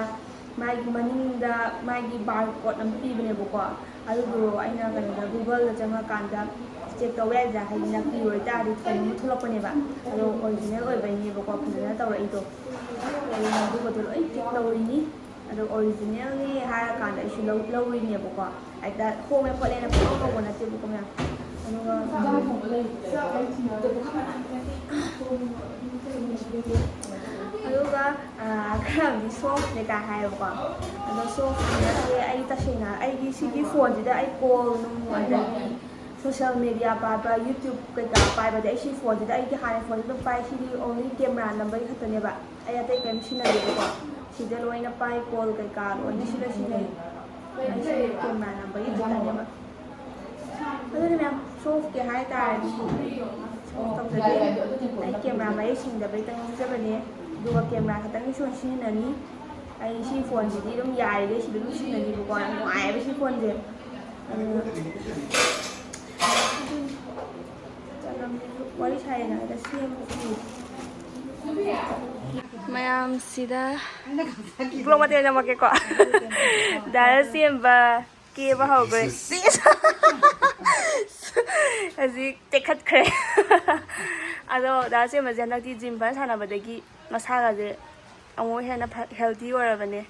ꯃꯥꯒꯤ ꯃꯅꯤꯡꯗ ꯃꯥꯒꯤ ꯕꯥꯔ ꯀꯣꯠ ꯑꯃ ꯄꯤꯕꯅꯦꯕꯀꯣ꯫ ꯑꯗꯨꯗꯣ ꯑꯩꯅ ꯀꯩꯅꯣꯗ ꯒꯨꯒꯜꯗ ꯆꯪꯉꯀꯥꯟꯗ ꯆꯦꯛ ꯇꯧꯕ ꯌꯥꯏꯗꯅ, ꯍꯥꯏꯗꯤ ꯅꯀꯂꯤ ꯑꯣꯏꯇꯥꯔꯗꯤ ꯀꯩꯅꯣꯝꯃ ꯊꯣꯛꯂꯛꯄꯅꯦꯕ꯫ ꯑꯗꯣ ꯑꯣꯔꯤꯖꯤꯅꯦꯜ ꯑꯣꯏꯕꯩꯅꯦꯕꯀꯣ, ꯐꯖꯅ ꯇꯧꯔꯛꯏꯗꯣ꯫ ꯑꯗꯨꯅ ꯑꯗꯨꯒꯗꯣ ꯂꯣꯏ ꯆꯦꯛ ꯇꯧꯔꯤꯅꯤ꯫ ꯑꯗꯣ ꯑꯣꯔꯤꯖꯤꯅꯦꯜꯅꯤ ꯍꯥꯏꯔꯀꯥꯟꯗ ꯑꯩꯁꯨ ꯂꯧ ꯂꯧꯔꯤꯅꯦꯕꯀꯣ꯫ ꯍꯦꯛꯇ ꯍꯣꯡꯉꯦ ꯈꯣꯠꯂꯦꯅ ꯄꯪꯂꯧ ꯂꯧꯕ ꯅꯠꯇꯦꯕꯀꯣ ꯃꯌꯥꯝ꯫ ꯑꯗꯨꯒ ꯑꯗꯨꯒ ꯑ, ꯈꯔ ꯑꯃꯗꯤ ꯁꯣꯐꯅꯦ ꯀꯥꯏ ꯍꯥꯏꯌꯦꯕꯀꯣ꯫ ꯑꯗꯣ ꯁꯣꯐꯇꯤ ꯅꯠꯇꯦ꯫ ꯑꯩ ꯇꯁꯦꯡꯅ ꯑꯩꯒꯤ ꯁꯤꯒꯤ ꯐꯣꯟꯁꯤꯗ ꯑꯩ ꯀꯣꯜ ꯅꯨꯡ, ꯑꯗꯒꯤ ꯁꯣꯁꯦꯜ ꯃꯦꯗꯤꯌꯥ ꯄꯥꯏꯕ, ꯌꯨꯇ꯭ꯌꯨꯕ ꯀꯩꯀꯥ ꯄꯥꯏꯕꯗꯤ ꯑꯩ ꯁꯤ ꯐꯣꯟꯁꯤꯗ, ꯑꯩꯒꯤ ꯍꯥꯟꯅ ꯐꯣꯟꯁꯤ ꯑꯗꯨꯝ ꯄꯥꯏ꯫ ꯁꯤꯗꯤ ꯑꯣꯡꯂꯤ ꯀꯦꯃꯦꯔꯥ ꯅꯝꯕꯒꯤ ꯈꯛꯇꯅꯦꯕ꯫ ꯑꯩ ꯑꯇꯩ ꯀꯔꯤꯝ ꯁꯤꯖꯤꯟꯅꯗꯦꯕꯀꯣ꯫ ꯁꯤꯗ ꯂꯣꯏꯅ ꯄꯥꯏ, ꯀꯣꯜ ꯀꯩꯀꯥ ꯂꯣꯏꯅ ꯁꯤꯗ ꯁꯤꯖꯤꯟꯅꯩ꯫ ꯑꯩꯁꯦ ꯀꯦꯃꯦꯔꯥ ꯅꯝꯕꯒꯤ ꯈꯛꯇꯅꯦꯕ꯫ ꯑꯗꯨꯅ ꯃꯌꯥꯝ, ꯁꯣꯐꯀꯤ ꯍꯥꯏꯇꯥꯔꯗꯤ ꯁꯣꯐ ꯇꯧꯖꯗꯦ꯫ ꯑꯩ ꯀꯦꯃꯦꯔꯥ ꯃꯌꯦꯛ ꯁꯦꯡꯗꯕꯩꯇꯪ ꯂꯧꯖꯕꯅꯦ꯫ ꯑꯗꯨꯒ ꯀꯦꯃꯦꯔꯥ ꯈꯛꯇꯪꯒꯤ ꯁꯨꯝ ꯁꯤꯖꯤꯟꯅꯅꯤ꯫ ꯑꯩ ꯁꯤ ꯐꯣꯟꯁꯤꯗꯤ ꯑꯗꯨꯝ ꯌꯥꯔꯤꯈꯩ ꯁꯤꯗ ꯑꯗꯨꯝ ꯁꯤꯖꯤꯟꯅꯅꯤꯕꯀꯣ꯫ ꯌꯥꯝ ꯅꯨꯡꯉꯥꯏꯌꯦꯕ ꯁꯤ ꯐꯣꯟꯁꯦ꯫ ꯑꯗꯨꯅ ꯆꯅꯝꯁꯤꯁꯨ ꯋꯥꯔꯤ ꯁꯥꯏꯌꯦꯅ ꯍꯥꯏꯔꯒ ꯁꯦꯝꯕꯁꯨ ꯃꯌꯥꯝꯁꯤꯗ ꯕ꯭ꯂꯣꯛ ꯃꯇꯦꯛ ꯅꯝꯃꯛꯀꯦꯀꯣ꯫ ꯗꯥꯅ ꯁꯦꯝꯕ ꯀꯦꯕ ꯍꯧꯈ꯭ꯔꯦ꯫ ꯁꯤꯁ! ꯍꯧꯖꯤꯛ ꯇꯦꯛꯈꯠꯈ꯭ꯔꯦ꯫ ꯑꯗꯣ ꯗꯥ ꯁꯦꯝꯕꯁꯦ ꯍꯟꯗꯛꯇꯤ ꯖꯤꯝ ꯐꯖꯅ ꯁꯥꯟꯅꯕꯗꯒꯤ ꯃꯁꯥꯒꯁꯦ ꯑꯃꯨꯛ ꯍꯦꯟꯅ ꯐ-, ꯍꯦꯜꯗꯤ ꯑꯣꯏꯔꯕꯅꯦ꯫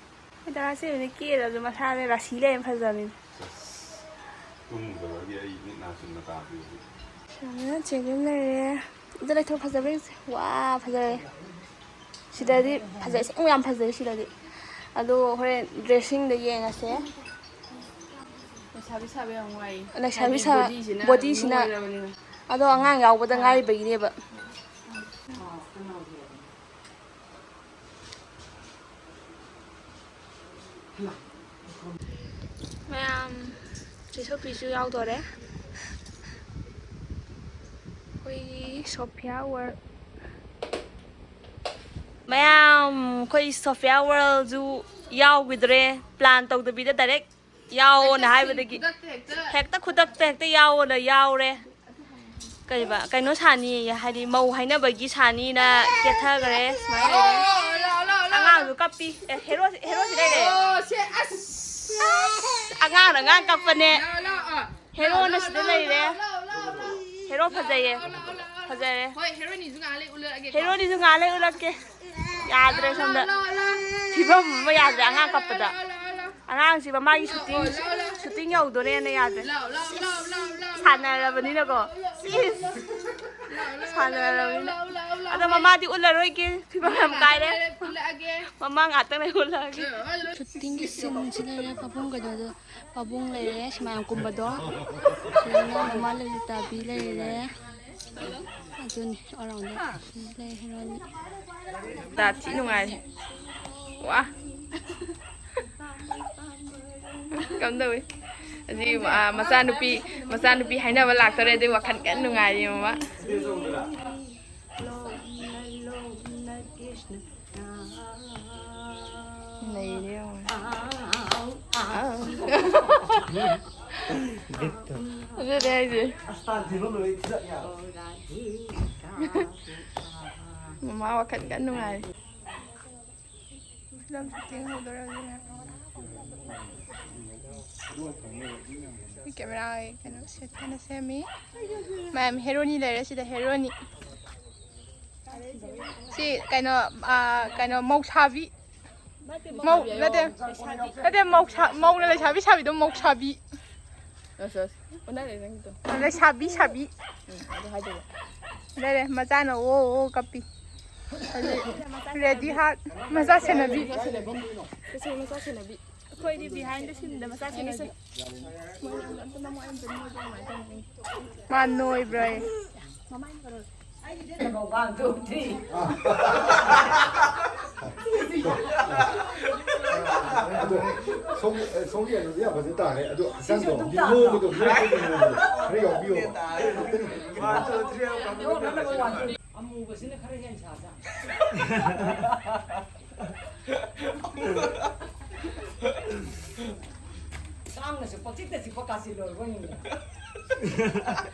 ꯗꯥ ꯁꯦꯝꯕꯁꯦ ꯀꯦꯔꯁꯨ ꯃꯁꯥꯁꯦ ꯔꯥꯁꯤ ꯂꯩꯔ ꯐꯖꯕꯅꯤ꯫ ꯇꯨꯝꯃꯨꯗꯕꯒꯤ ꯑꯩ ꯃꯤꯠ ꯅꯥ ꯆꯨꯝꯅ ꯇꯥꯗꯦ ꯍꯧꯖꯤꯛ꯫ ꯁꯨꯃꯥꯏꯅ ꯆꯦꯟꯗꯨꯅ ꯂꯩꯔꯦ꯫ ꯑꯝꯇ ꯂꯩꯊꯣꯛ ꯐꯖꯕ꯭ꯔꯥ ꯌꯦꯡꯁꯦ꯫ ꯋꯥ, ꯐꯖꯔꯦ꯫ ꯁꯤꯗꯗꯤ ꯐꯖꯩ, ꯑꯁꯦꯡꯕ ꯌꯥꯝ ꯐꯖꯩ ꯁꯤꯗꯗꯤ꯫ ꯑꯗꯣ ꯍꯣꯔꯦꯟ ꯗ꯭ꯔꯦꯁꯤꯡꯗ ꯌꯦꯡꯉꯁꯦ꯫ ꯂꯩꯁꯥꯕꯤ ꯁꯥꯕ ꯌꯥꯝ ꯋꯥꯏ꯫ ꯂꯩꯁꯥꯕꯤ ꯍꯥꯏꯗꯤ ꯁꯥ- ꯕꯣꯗꯤꯁꯤꯅ ꯕꯣꯗꯤꯁꯤꯅ- ꯅꯣꯏꯔꯕꯅꯤꯅ꯫ ꯑꯗꯣ ꯑꯉꯥꯡ ꯌꯥꯎꯕꯗ ꯉꯥꯏꯔꯤꯕꯒꯤꯅꯦꯕ꯫ ꯃꯌꯥꯝ ꯆꯦꯁꯣꯄꯤꯁꯨ ꯌꯥꯎꯗꯣꯔꯦ꯫ ꯑꯩꯈꯣꯏꯒꯤ ꯁꯣꯐꯤꯌꯥ ꯋꯥꯔꯜ꯫ ꯃꯌꯥꯝ ꯑꯩꯈꯣꯏ ꯁꯣꯐꯤꯌꯥ ꯋꯥꯔꯜꯁꯨ ꯌꯥꯎꯈꯤꯗ꯭ꯔꯦ꯫ ꯄ꯭ꯂꯥꯟ ꯇꯧꯗꯕꯤꯗ ꯗꯥꯏꯔꯦꯛ ꯌꯥꯎꯑꯣꯅ ꯍꯥꯏꯕꯗꯒꯤ ꯍꯦꯛꯇ ꯈꯨꯗꯛꯇ ꯍꯦꯛꯇ ꯌꯥꯎꯑꯣꯅ ꯌꯥꯎꯔꯦ꯫ ꯀꯩꯕ ꯀꯩꯅꯣ ꯁꯥꯅꯤꯌꯦ, ꯍꯥꯏꯗꯤ ꯃꯧ ꯍꯥꯏꯅꯕꯒꯤ ꯁꯥꯅꯤꯅ ꯀꯦꯊꯈ꯭ꯔꯦ꯫ ꯁꯨꯃꯥꯏꯅ ꯂꯩꯔꯦ꯫ ꯑꯉꯥꯡꯁꯨ ꯀꯞꯄꯤ꯫ ꯑꯦ, ꯍꯦꯔꯣ ꯍꯦꯔꯣꯁꯤ ꯂꯩꯔꯦ꯫ ꯑꯣ, ꯁꯦ, ꯑꯁ! ꯑꯉꯥꯡꯅ ꯑꯉꯥꯡ ꯀꯞꯄꯅꯦ꯫ ꯂꯥꯛꯑꯣ, ꯂꯥꯛꯑꯣ꯫ ꯍꯦꯔꯣꯅ ꯁꯤꯗ ꯂꯩꯔꯦ꯫ ꯂꯥꯛꯑꯣ, ꯂꯥꯛꯑꯣ, ꯂꯥꯛꯑꯣ, ꯂꯥꯛꯑꯣ꯫ ꯍꯦꯔꯣ ꯐꯖꯩꯌꯦ꯫ ꯂꯥꯛꯑꯣ, ꯂꯥꯛꯑꯣ, ꯂꯥꯛꯑꯣ, ꯂꯥꯛꯑꯣ꯫ ꯐꯖꯔꯦ꯫ ꯍꯣꯏ, ꯍꯦꯔꯣꯅꯤꯁꯨ ꯉꯥꯏꯍꯥꯛ ꯂꯩ ꯎꯠꯂꯛꯑꯒꯦꯀꯣ꯫ ꯍꯦꯔꯣꯅꯤꯁꯨ ꯉꯥꯏꯍꯥꯛ ꯂꯩ ꯎꯠꯂꯛꯀꯦ꯫ ꯌꯥꯗ꯭ꯔꯦ ꯁꯣꯝꯗ꯫ ꯂꯥꯛꯑꯣ, ꯂꯥꯛꯑꯣ, ꯂꯥꯛꯑꯣ꯫ ꯐꯤꯕꯝ ꯑꯃ ꯌꯥꯗ꯭ꯔꯦ ꯑꯉꯥꯡ ꯀꯞꯄꯗ꯫ ꯂꯥꯛꯑꯣ, ꯂꯥꯛꯑꯣ, ꯂꯥꯛꯑꯣ꯫ ꯑꯉꯥꯡꯁꯤ ꯃꯃꯥꯒꯤ ꯂꯥꯛꯑꯣ, ꯁꯨꯇꯤꯡ ꯂꯥꯛꯑꯣ, ꯂꯥꯛꯑꯣ꯫ ꯁꯨꯇꯤꯡ ꯌꯧꯗꯣꯔꯦꯅ ꯌꯥꯗ꯭ꯔꯦ꯫ ꯂꯥꯛꯑꯣ, ꯂꯥꯛꯑꯣ, ꯂꯥꯛꯑꯣ, ꯂꯥꯛꯑꯣ, ꯂꯥꯛꯑꯣ꯫ ꯁꯥꯟꯅꯔꯕꯅꯤꯅꯀꯣ꯫ ꯁꯤꯁ꯫ ꯁꯥꯟꯅꯔꯕꯅꯤꯅ꯫ ꯂꯥꯛꯑꯣ, ꯂꯥꯛꯑꯣ, ꯂꯥꯛꯑꯣ, ꯑꯗꯣ ꯂꯥꯛꯑꯣ꯫ ꯃꯃꯥꯗꯤ ꯎꯠꯂꯔꯣꯏꯒꯦ꯫ ꯐꯤꯕꯝ ꯌꯥꯝ ꯀꯥꯏꯔꯦ꯫ ꯎꯠꯂꯛꯑꯒꯦ꯫ ꯃꯃꯥ ꯉꯥꯛꯇꯪ ꯂꯩ ꯎꯠꯂꯛꯑꯒꯦ꯫ ꯂꯥꯛꯑꯣ, ꯂꯥꯛꯑꯣ꯫ ꯁꯨꯇꯤꯡꯒꯤ ꯁꯤꯟꯁꯤ ꯂꯩꯔꯦ꯫ ꯄꯥꯕꯨꯡ ꯀꯩꯅꯣꯗꯣ, ꯄꯥꯕꯨꯡ ꯂꯩꯔꯦ, ꯁꯨꯃꯥꯏꯅ ꯀꯨꯝꯕꯗꯣ꯫ ꯁꯤꯗꯅ ꯃꯃꯥ ꯂꯂꯤꯇꯥꯕꯤ ꯂꯩꯔꯦ꯫ ꯑꯗꯨꯅꯤ ꯑꯔꯥꯎꯟꯗ ꯂꯩ ꯍꯦꯔꯣꯅꯤ꯫ ꯗꯥ ꯊꯤ ꯅꯨꯡꯉꯥꯏꯔꯦ꯫ ꯋꯥ꯫ ꯀꯝꯗꯧꯏ? ꯑꯁꯤ, ꯑ, ꯃꯆꯥꯅꯨꯄꯤ, ꯃꯆꯥꯅꯨꯄꯤ ꯍꯥꯏꯅꯕ ꯂꯥꯛꯇꯣꯔꯦ, ꯑꯗꯨꯏ ꯋꯥꯈꯜ ꯀꯟꯅ ꯅꯨꯡꯉꯥꯏꯔꯤ ꯃꯃꯥ꯫ ꯅꯩꯔꯦ ꯌꯦꯡꯉꯣ꯫ ꯑꯥ꯫ ꯑꯗꯨꯅꯦ ꯍꯥꯏꯁꯦ꯫ ꯃꯃꯥ ꯋꯥꯈꯜ ꯀꯟꯅ ꯅꯨꯡꯉꯥꯏꯔꯤ꯫ ꯐꯤꯂꯝ ꯁꯨꯇꯤꯡ ꯍꯧꯗꯣꯔꯦ ꯍꯧꯖꯤꯛ ꯃꯌꯥꯝ꯫ ꯀꯦꯃꯦꯔꯥ ꯀꯩꯅꯣ ꯁꯦꯠ ꯀꯟꯅ ꯁꯦꯝꯃꯤ꯫ ꯃꯌꯥꯝ ꯍꯦꯔꯣꯅꯤ ꯂꯩꯔꯦ ꯁꯤꯗ, ꯍꯦꯔꯣꯅꯤ꯫ ꯁꯤ ꯀꯩꯅꯣ, ꯑꯥ, ꯀꯩꯅꯣ ꯃꯧꯁꯥꯕꯤ꯫ ꯃꯧ ꯅꯠꯇꯦ꯫ ꯅꯠꯇꯦ, ꯃꯧꯁꯥ-, ꯃꯧꯅ ꯂꯩꯁꯥꯕꯤ ꯁꯥꯕꯤꯗꯣ ꯃꯧꯁꯥꯕꯤ꯫ ꯑꯁ, ꯑꯁ꯫ ꯑꯣꯟꯅꯔꯦ ꯅꯪꯒꯤꯗꯣ꯫ ꯂꯩꯁꯥꯕꯤ ꯁꯥꯕꯤ꯫ ꯎꯝ, ꯑꯗꯨ ꯍꯥꯏꯗꯣꯏꯕ꯫ ꯂꯩꯔꯦ, ꯃꯆꯥꯅ ꯑꯣ ꯑꯣ ꯀꯞꯄꯤ꯫ Ready heart, ꯃꯆꯥ ꯁꯦꯟꯅꯕꯤ꯫ ꯇꯁꯦꯡꯅ ꯃꯆꯥ ꯁꯦꯟꯅꯕꯤ꯫ ꯑꯩꯈꯣꯏꯗꯤ behind the scene ꯗ ꯃꯆꯥ ꯁꯦꯟꯅꯕꯤ꯫ ꯃꯣꯏ ꯑꯝꯇ ꯅꯝꯃꯣ, ꯑꯩ ꯑꯝꯇ ꯅꯝꯃꯣ, ꯑꯗꯨꯃꯥꯏꯅ ꯇꯧꯅꯤ꯫ ꯃꯥ ꯅꯣꯏꯕ꯭ꯔꯥ? ꯃꯃꯥꯏ ꯀꯩꯅꯣ꯫ ꯑꯗꯣ ꯁꯣꯝ-, ꯁꯣꯝꯒꯤ ꯑꯗꯨꯗꯤ ꯌꯥꯝ ꯐꯖꯅ ꯇꯥꯔꯦ꯫ ꯑꯗꯣ ꯍꯛꯆꯥꯡꯗꯣ ꯅꯣꯏꯕꯗꯣ, ꯅꯣꯏꯕꯒꯤ ꯃꯑꯣꯡꯗꯣ ꯈꯔ ꯌꯥꯎꯕꯤꯌꯣꯕ꯫ ꯑꯃꯨꯕꯁꯤꯅ ꯈꯔ ꯍꯦꯟꯅ ꯁꯥꯖꯥꯠꯅꯤ꯫ ꯀꯥꯡꯅꯁꯨ ꯄꯪꯆꯤꯛꯇ ꯆꯤꯛꯄ ꯀꯥꯆꯤꯟ ꯂꯣꯏꯕ ꯉꯝꯗꯦ꯫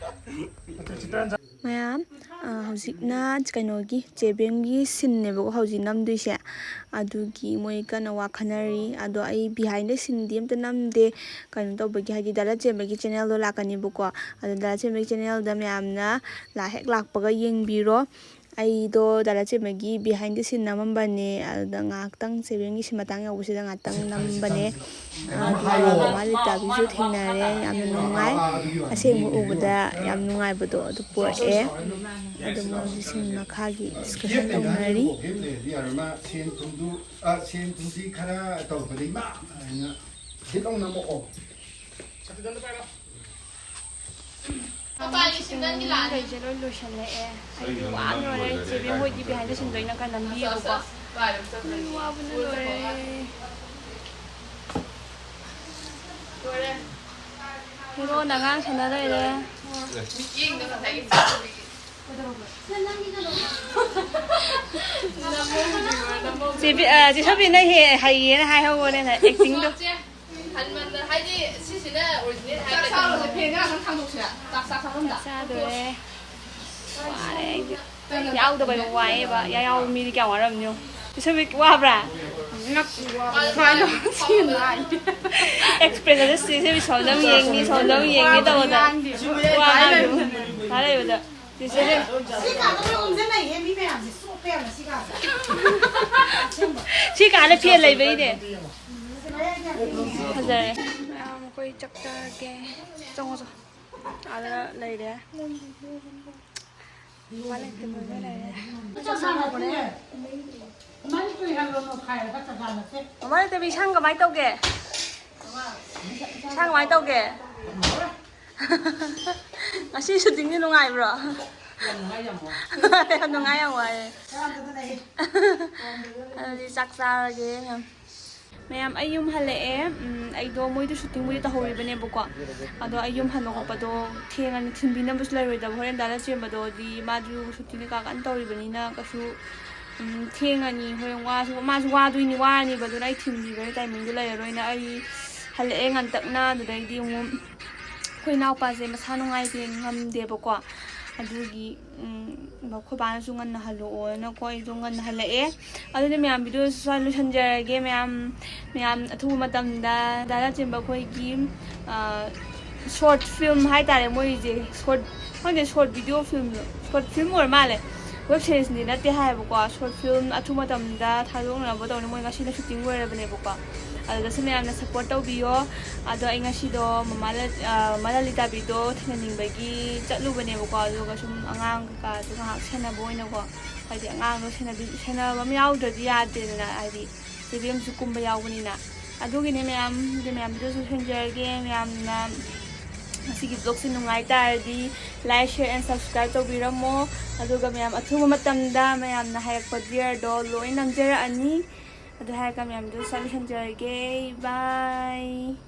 ꯃꯌꯥꯝ, ꯑ, ꯍꯧꯖꯤꯛꯅ ꯀꯩꯅꯣꯒꯤ ꯆꯦꯕꯦꯝꯒꯤ ꯁꯤꯟꯅꯦꯕꯀꯣ ꯍꯧꯖꯤꯛ ꯅꯝꯗꯣꯏꯁꯦ꯫ ꯑꯗꯨꯒꯤ ꯃꯣꯏ ꯀꯟꯅ ꯋꯥ ꯈꯟꯅꯔꯤ꯫ ꯑꯗꯣ ꯑꯩ behind the scene ꯗꯤ ꯑꯝꯇ ꯅꯝꯗꯦ, ꯀꯩꯅꯣ ꯇꯧꯕꯒꯤ, ꯍꯥꯏꯗꯤ ꯗꯥ ꯂꯟꯆꯦꯟꯕꯒꯤ channel ꯗꯣ ꯂꯥꯛꯀꯅꯤꯕꯀꯣ꯫ ꯑꯗꯣ ꯗꯥ ꯂꯟꯆꯦꯟꯕꯒꯤ channel ꯗ ꯃꯌꯥꯝꯅ ꯂꯥ-, ꯍꯦꯛ ꯂꯥꯛꯄꯒ ꯌꯦꯡꯕꯤꯔꯣ꯫ ꯑꯩꯗꯣ ꯗꯥ ꯂꯟꯆꯦꯟꯕꯒꯤ behind the scene ꯅꯝꯃꯝꯕꯅꯦ꯫ ꯑꯗꯨꯗ ꯉꯥꯏꯍꯥꯛꯇꯪ ꯆꯦꯕꯦꯝꯒꯤ ꯁꯤ ꯃꯇꯥꯡ ꯌꯧꯕꯁꯤꯗ ꯉꯥꯛꯇꯪ ꯅꯝꯕꯅꯦ꯫ ꯑꯗꯨꯒ ꯃꯃꯥ ꯂꯤꯇꯥꯕꯤꯁꯨ ꯊꯦꯡꯅꯔꯦ꯫ ꯌꯥꯝꯅ ꯅꯨꯡꯉꯥꯏ꯫ ꯑꯁꯦꯡꯕ ꯎꯕꯗ ꯌꯥꯝ ꯅꯨꯡꯉꯥꯏꯕꯗꯣ ꯑꯗꯨ ꯄꯣꯛꯑꯦ꯫ ꯑꯗꯨ ꯃꯣꯏ ꯍꯧꯖꯤꯛ ꯁꯤꯟ ꯃꯈꯥꯒꯤ discussion ꯇꯧꯅꯔꯤ꯫ ꯁꯦꯟ ꯊꯨꯝꯗꯨ, ꯑ, ꯁꯦꯟ ꯊꯨꯝꯗꯤ ꯈꯔ ꯇꯧꯕꯗꯤ ꯏꯃꯥ ꯍꯥꯏꯅ ꯁꯤꯠ ꯂꯥꯎꯅ ꯅꯝꯃꯛꯑꯣ꯫ ꯃꯄꯥꯟꯒꯤ ꯁꯤꯡꯒꯜꯒꯤ ꯂꯥꯛꯑꯅꯤ꯫ ꯀꯩꯁꯦ ꯂꯣꯏ ꯂꯣꯏꯁꯜꯂꯛꯑꯦ꯫ ꯑꯩꯗꯤ ꯋꯥꯅ ꯂꯣꯏꯔꯦ꯫ ꯆꯦꯕꯦꯝ ꯍꯣꯏꯗꯤ behind the scene ꯗ ꯑꯩꯅ ꯈꯔ ꯅꯝꯕꯤꯌꯦꯕꯀꯣ꯫ ꯑꯁ, ꯑꯁ, ꯑꯁ, ꯑꯩ ꯋꯥꯕꯅ ꯂꯣꯏꯔꯦ꯫ ꯂꯣꯏꯔꯦ꯫ ꯍꯦꯔꯣꯅ ꯑꯉꯥꯡ ꯁꯦꯟꯅ ꯂꯩꯔꯦ꯫ ꯃꯤꯠꯌꯦꯡꯗꯣ ꯉꯁꯥꯏꯒꯤ ꯆꯥꯛ ꯆꯦ ꯕꯤ-, ꯑ, ꯆꯦ ꯁꯣꯕꯤꯅ ꯍꯦ-, ꯍꯩꯌꯦꯅ ꯍꯥꯏꯍꯧꯕꯅꯦ ꯉꯁꯥꯏ acting ꯗꯣ꯫ ꯍꯟꯃꯟꯗ-, ꯍꯥꯏꯗꯤ ꯁꯤꯁꯤꯅ original ꯍꯥꯏꯔꯒꯗꯤ ꯆꯥꯛ ꯆꯥꯔꯨꯔꯁꯦ, ꯐꯦꯟꯁꯦ ꯉꯥꯛꯇꯪ ꯊꯥꯡꯗꯣꯛꯁꯤꯔꯥ? ꯆꯥꯛ ꯆꯥ ꯆꯥꯐꯝꯗ꯫ ꯆꯥꯗꯣꯔꯦ꯫ ꯋꯥꯔꯦ ꯑꯩꯗꯤ꯫ ꯌꯥꯎꯗꯕꯩ ꯋꯥꯏꯌꯦꯕ꯫ ꯌꯥꯎꯕ ꯃꯤꯗꯤ ꯀꯌꯥꯝ ꯋꯥꯔꯝꯅꯤꯌꯣ꯫ ꯆꯦ ꯁꯣꯕꯤ ꯋꯥꯕ꯭ꯔꯥ? ꯉꯛ-, ꯁꯨꯃꯥꯏꯅ ꯇꯧ-, ꯁꯤ ꯅꯥꯏ꯫ Expression ꯁꯦ ꯆꯦ ꯁꯣꯕꯤ ꯁꯣꯝꯗ ꯑꯃꯨꯛ ꯌꯦꯡꯅꯤ, ꯁꯣꯝꯗ ꯑꯃꯨꯛ ꯌꯦꯡꯅꯤ ꯇꯧꯕꯗ꯫ ꯉꯥꯡꯗꯦ꯫ ꯋꯥ ꯉꯥꯡꯗꯦ꯫ ꯇꯥ ꯂꯩꯕꯗ꯫ ꯆꯦꯆꯦ꯫ ꯁꯤ ꯀꯥꯗ ꯂꯣꯏ ꯑꯣꯝꯁꯤꯟꯅꯩꯍꯦ, ꯃꯤ ꯃꯌꯥꯝꯁꯦ꯫ ꯆꯣꯞꯄꯦ ꯌꯥꯝꯅ ꯁꯤ ꯀꯥꯁꯦ꯫ ꯑꯁꯦꯡꯕ꯫ ꯁꯤ ꯀꯥꯗ ꯐꯦꯟ ꯂꯩꯕꯩꯅꯦ꯫ ꯐꯖꯔꯦ꯫ ꯃꯌꯥꯝ ꯑꯩꯈꯣꯏ ꯆꯥꯛ ꯆꯥꯔꯒꯦ꯫ ꯆꯪꯉꯣ ꯆꯪꯉꯣ꯫ ꯑꯥꯗ ꯂꯩꯔꯦ꯫ ꯃꯃꯥ ꯂꯩꯇꯕꯤ ꯏꯁꯥꯡ ꯀꯃꯥꯏꯅ ꯇꯧꯒꯦ? ꯏꯁꯥꯡ ꯀꯃꯥꯏꯅ ꯇꯧꯒꯦ? ꯉꯁꯤ ꯁꯨꯇꯤꯡꯗꯤ ꯅꯨꯡꯉꯥꯏꯕ꯭ꯔꯣ? ꯌꯥꯝ ꯅꯨꯡꯉꯥꯏ, ꯌꯥꯝ ꯋꯥꯏ꯫ ꯌꯥꯝ ꯅꯨꯡꯉꯥꯏ, ꯌꯥꯝ ꯋꯥꯏꯑꯦ꯫ ꯑꯗꯨꯗꯤ ꯆꯥꯛ ꯆꯥꯔꯒꯦ ꯃꯌꯥꯝ꯫ ꯃꯌꯥꯝ, ꯑꯩ ꯌꯨꯝ ꯍꯜꯂꯛꯑꯦ꯫ ꯎꯝ, ꯑꯩꯗꯣ ꯃꯣꯏꯗꯣ ꯁꯨꯇꯤꯡꯕꯨꯗꯤ ꯇꯧꯍꯧꯔꯤꯕꯅꯦꯕꯀꯣ꯫ ꯑꯗꯣ ꯑꯩ ꯌꯨꯝ ꯍꯟꯕ ꯈꯣꯠꯄꯗꯣ ꯊꯦꯡꯉꯅꯤ, ꯊꯤꯟꯕꯤꯅꯕꯁꯨ ꯂꯩꯔꯣꯏꯗꯕ꯫ ꯍꯣꯔꯦꯟ ꯗꯥ ꯂꯟꯆꯦꯟꯕꯗꯣꯗꯤ ꯃꯥꯁꯨ ꯁꯨꯇꯤ ꯀꯩꯀꯥ ꯀꯟꯅ ꯇꯧꯔꯤꯕꯅꯤꯅ ꯀꯩꯁꯨ, ꯎꯝ, ꯊꯦꯡꯉꯅꯤ꯫ ꯍꯣꯔꯦꯟ ꯋꯥꯁꯨ, ꯃꯥꯁꯨ ꯋꯥꯗꯣꯏꯅꯤ, ꯋꯥꯔꯅꯤꯕ꯫ ꯑꯗꯨꯅ ꯑꯩ ꯊꯤꯟꯕꯤꯕꯒꯤ ꯇꯥꯏꯃꯤꯡꯗꯣ ꯂꯩꯔꯔꯣꯏꯅ ꯑꯩ ꯍꯜꯂꯛꯑꯦ ꯉꯟꯇꯛꯅ꯫ ꯑꯗꯨꯗꯩꯗꯤ ꯑꯃꯨꯛ ꯑꯩꯈꯣꯏ ꯏꯅꯥꯎꯄꯥꯁꯦ ꯃꯁꯥ ꯅꯨꯡꯉꯥꯏꯇꯦ, ꯉꯝꯗꯦꯕꯀꯣ꯫ ꯑꯗꯨꯒꯤ, ꯎꯝ, ꯑꯩꯈꯣꯏ ꯕꯥꯅꯁꯨ ꯉꯟꯅ ꯍꯜꯂꯛꯑꯣꯅꯀꯣ, ꯑꯩꯗꯣ ꯉꯟꯅ ꯍꯜꯂꯛꯑꯦ꯫ ꯑꯗꯨꯗꯤ ꯃꯌꯥꯝ, ꯚꯤꯗꯤꯑꯣꯁꯦ ꯁ꯭ꯋꯥꯏ ꯂꯣꯏꯁꯤꯟꯖꯔꯒꯦ꯫ ꯃꯌꯥꯝ, ꯃꯌꯥꯝ ꯑꯊꯨꯕ ꯃꯇꯝꯗ ꯗꯥ ꯂꯟꯆꯦꯟꯕ ꯑꯩꯈꯣꯏꯒꯤ, ꯑ, ꯁꯣꯔꯠ ꯐꯤꯂꯝ ꯍꯥꯏꯇꯥꯔꯦ, ꯃꯣꯏꯁꯦ ꯁꯣꯔꯠ, ꯈꯪꯗꯦ, short video film, short film ꯑꯣꯏꯔ ꯃꯥꯜꯂꯦ, ꯋꯦꯕ ꯁꯤꯔꯤꯁꯇꯤ ꯅꯠꯇꯦ ꯍꯥꯏꯌꯦꯕꯀꯣ꯫ ꯁꯣꯔꯠ ꯐꯤꯂꯝ ꯑꯊꯨꯕ ꯃꯇꯝꯗ ꯊꯥꯗꯣꯛꯅꯕ ꯇꯧꯅꯤ꯫ ꯃꯣꯏ ꯉꯁꯤꯅ ꯁꯨꯇꯤꯡ ꯂꯣꯏꯔꯕꯅꯦꯕꯀꯣ꯫ ꯑꯗꯨꯗꯁꯨ ꯃꯌꯥꯝꯅ ꯁꯞꯄꯣꯔꯠ ꯇꯧꯕꯤꯌꯣ꯫ ꯑꯗꯣ ꯑꯩ ꯉꯁꯤꯗꯣ ꯃꯃꯥ ꯂ-, ꯑ, ꯃꯃꯥ ꯂꯂꯤꯇꯥꯕꯤꯗꯣ ꯊꯦꯡꯅꯅꯤꯡꯕꯒꯤ ꯆꯠꯂꯨꯕꯅꯦꯕꯀꯣ꯫ ꯑꯗꯨꯒ ꯁꯨꯝ ꯑꯉꯥꯡ ꯀꯩꯀꯥꯁꯨ ꯉꯥꯏꯍꯥꯛ ꯁꯦꯟꯅꯕ ꯑꯣꯏꯅꯀꯣ, ꯍꯥꯏꯗꯤ ꯑꯉꯥꯡꯗꯣ ꯁꯦꯟꯅꯕꯤ-, ꯁꯦꯟꯅꯕ ꯑꯃ ꯌꯥꯎꯗ꯭ꯔꯗꯤ ꯌꯥꯗꯦꯗꯅ, ꯍꯥꯏꯗꯤ ꯆꯦꯕꯦꯝꯁꯨ ꯀꯨꯝꯕ ꯌꯥꯎꯕꯅꯤꯅ꯫ ꯑꯗꯨꯒꯤꯅꯦ ꯃꯌꯥꯝ, ꯑꯗꯨ ꯃꯌꯥꯝꯗꯨꯁꯨ ꯁꯦꯝꯖꯔꯒꯦ꯫ ꯃꯌꯥꯝꯅ ꯉꯁꯤꯒꯤ ꯕ꯭ꯂꯣꯒꯁꯦ ꯅꯨꯡꯉꯥꯏ ꯇꯥꯔꯗꯤ like, share and subscribe ꯇꯧꯕꯤꯔꯝꯃꯣ꯫ ꯑꯗꯨꯒ ꯃꯌꯥꯝ ꯑꯊꯨꯕ ꯃꯇꯝꯗ ꯃꯌꯥꯝꯅ ꯍꯥꯏꯔꯛꯄ ꯗꯤꯌꯔꯗꯣ ꯂꯣꯏ ꯅꯝꯖꯔꯛꯑꯅꯤ꯫ ꯑꯗꯨ ꯍꯥꯏꯔꯒ ꯃꯌꯥꯝꯗꯨ ꯁ꯭ꯋꯥꯏ ꯂꯣꯏꯁꯤꯟꯖꯔꯒꯦ꯫ Bye꯫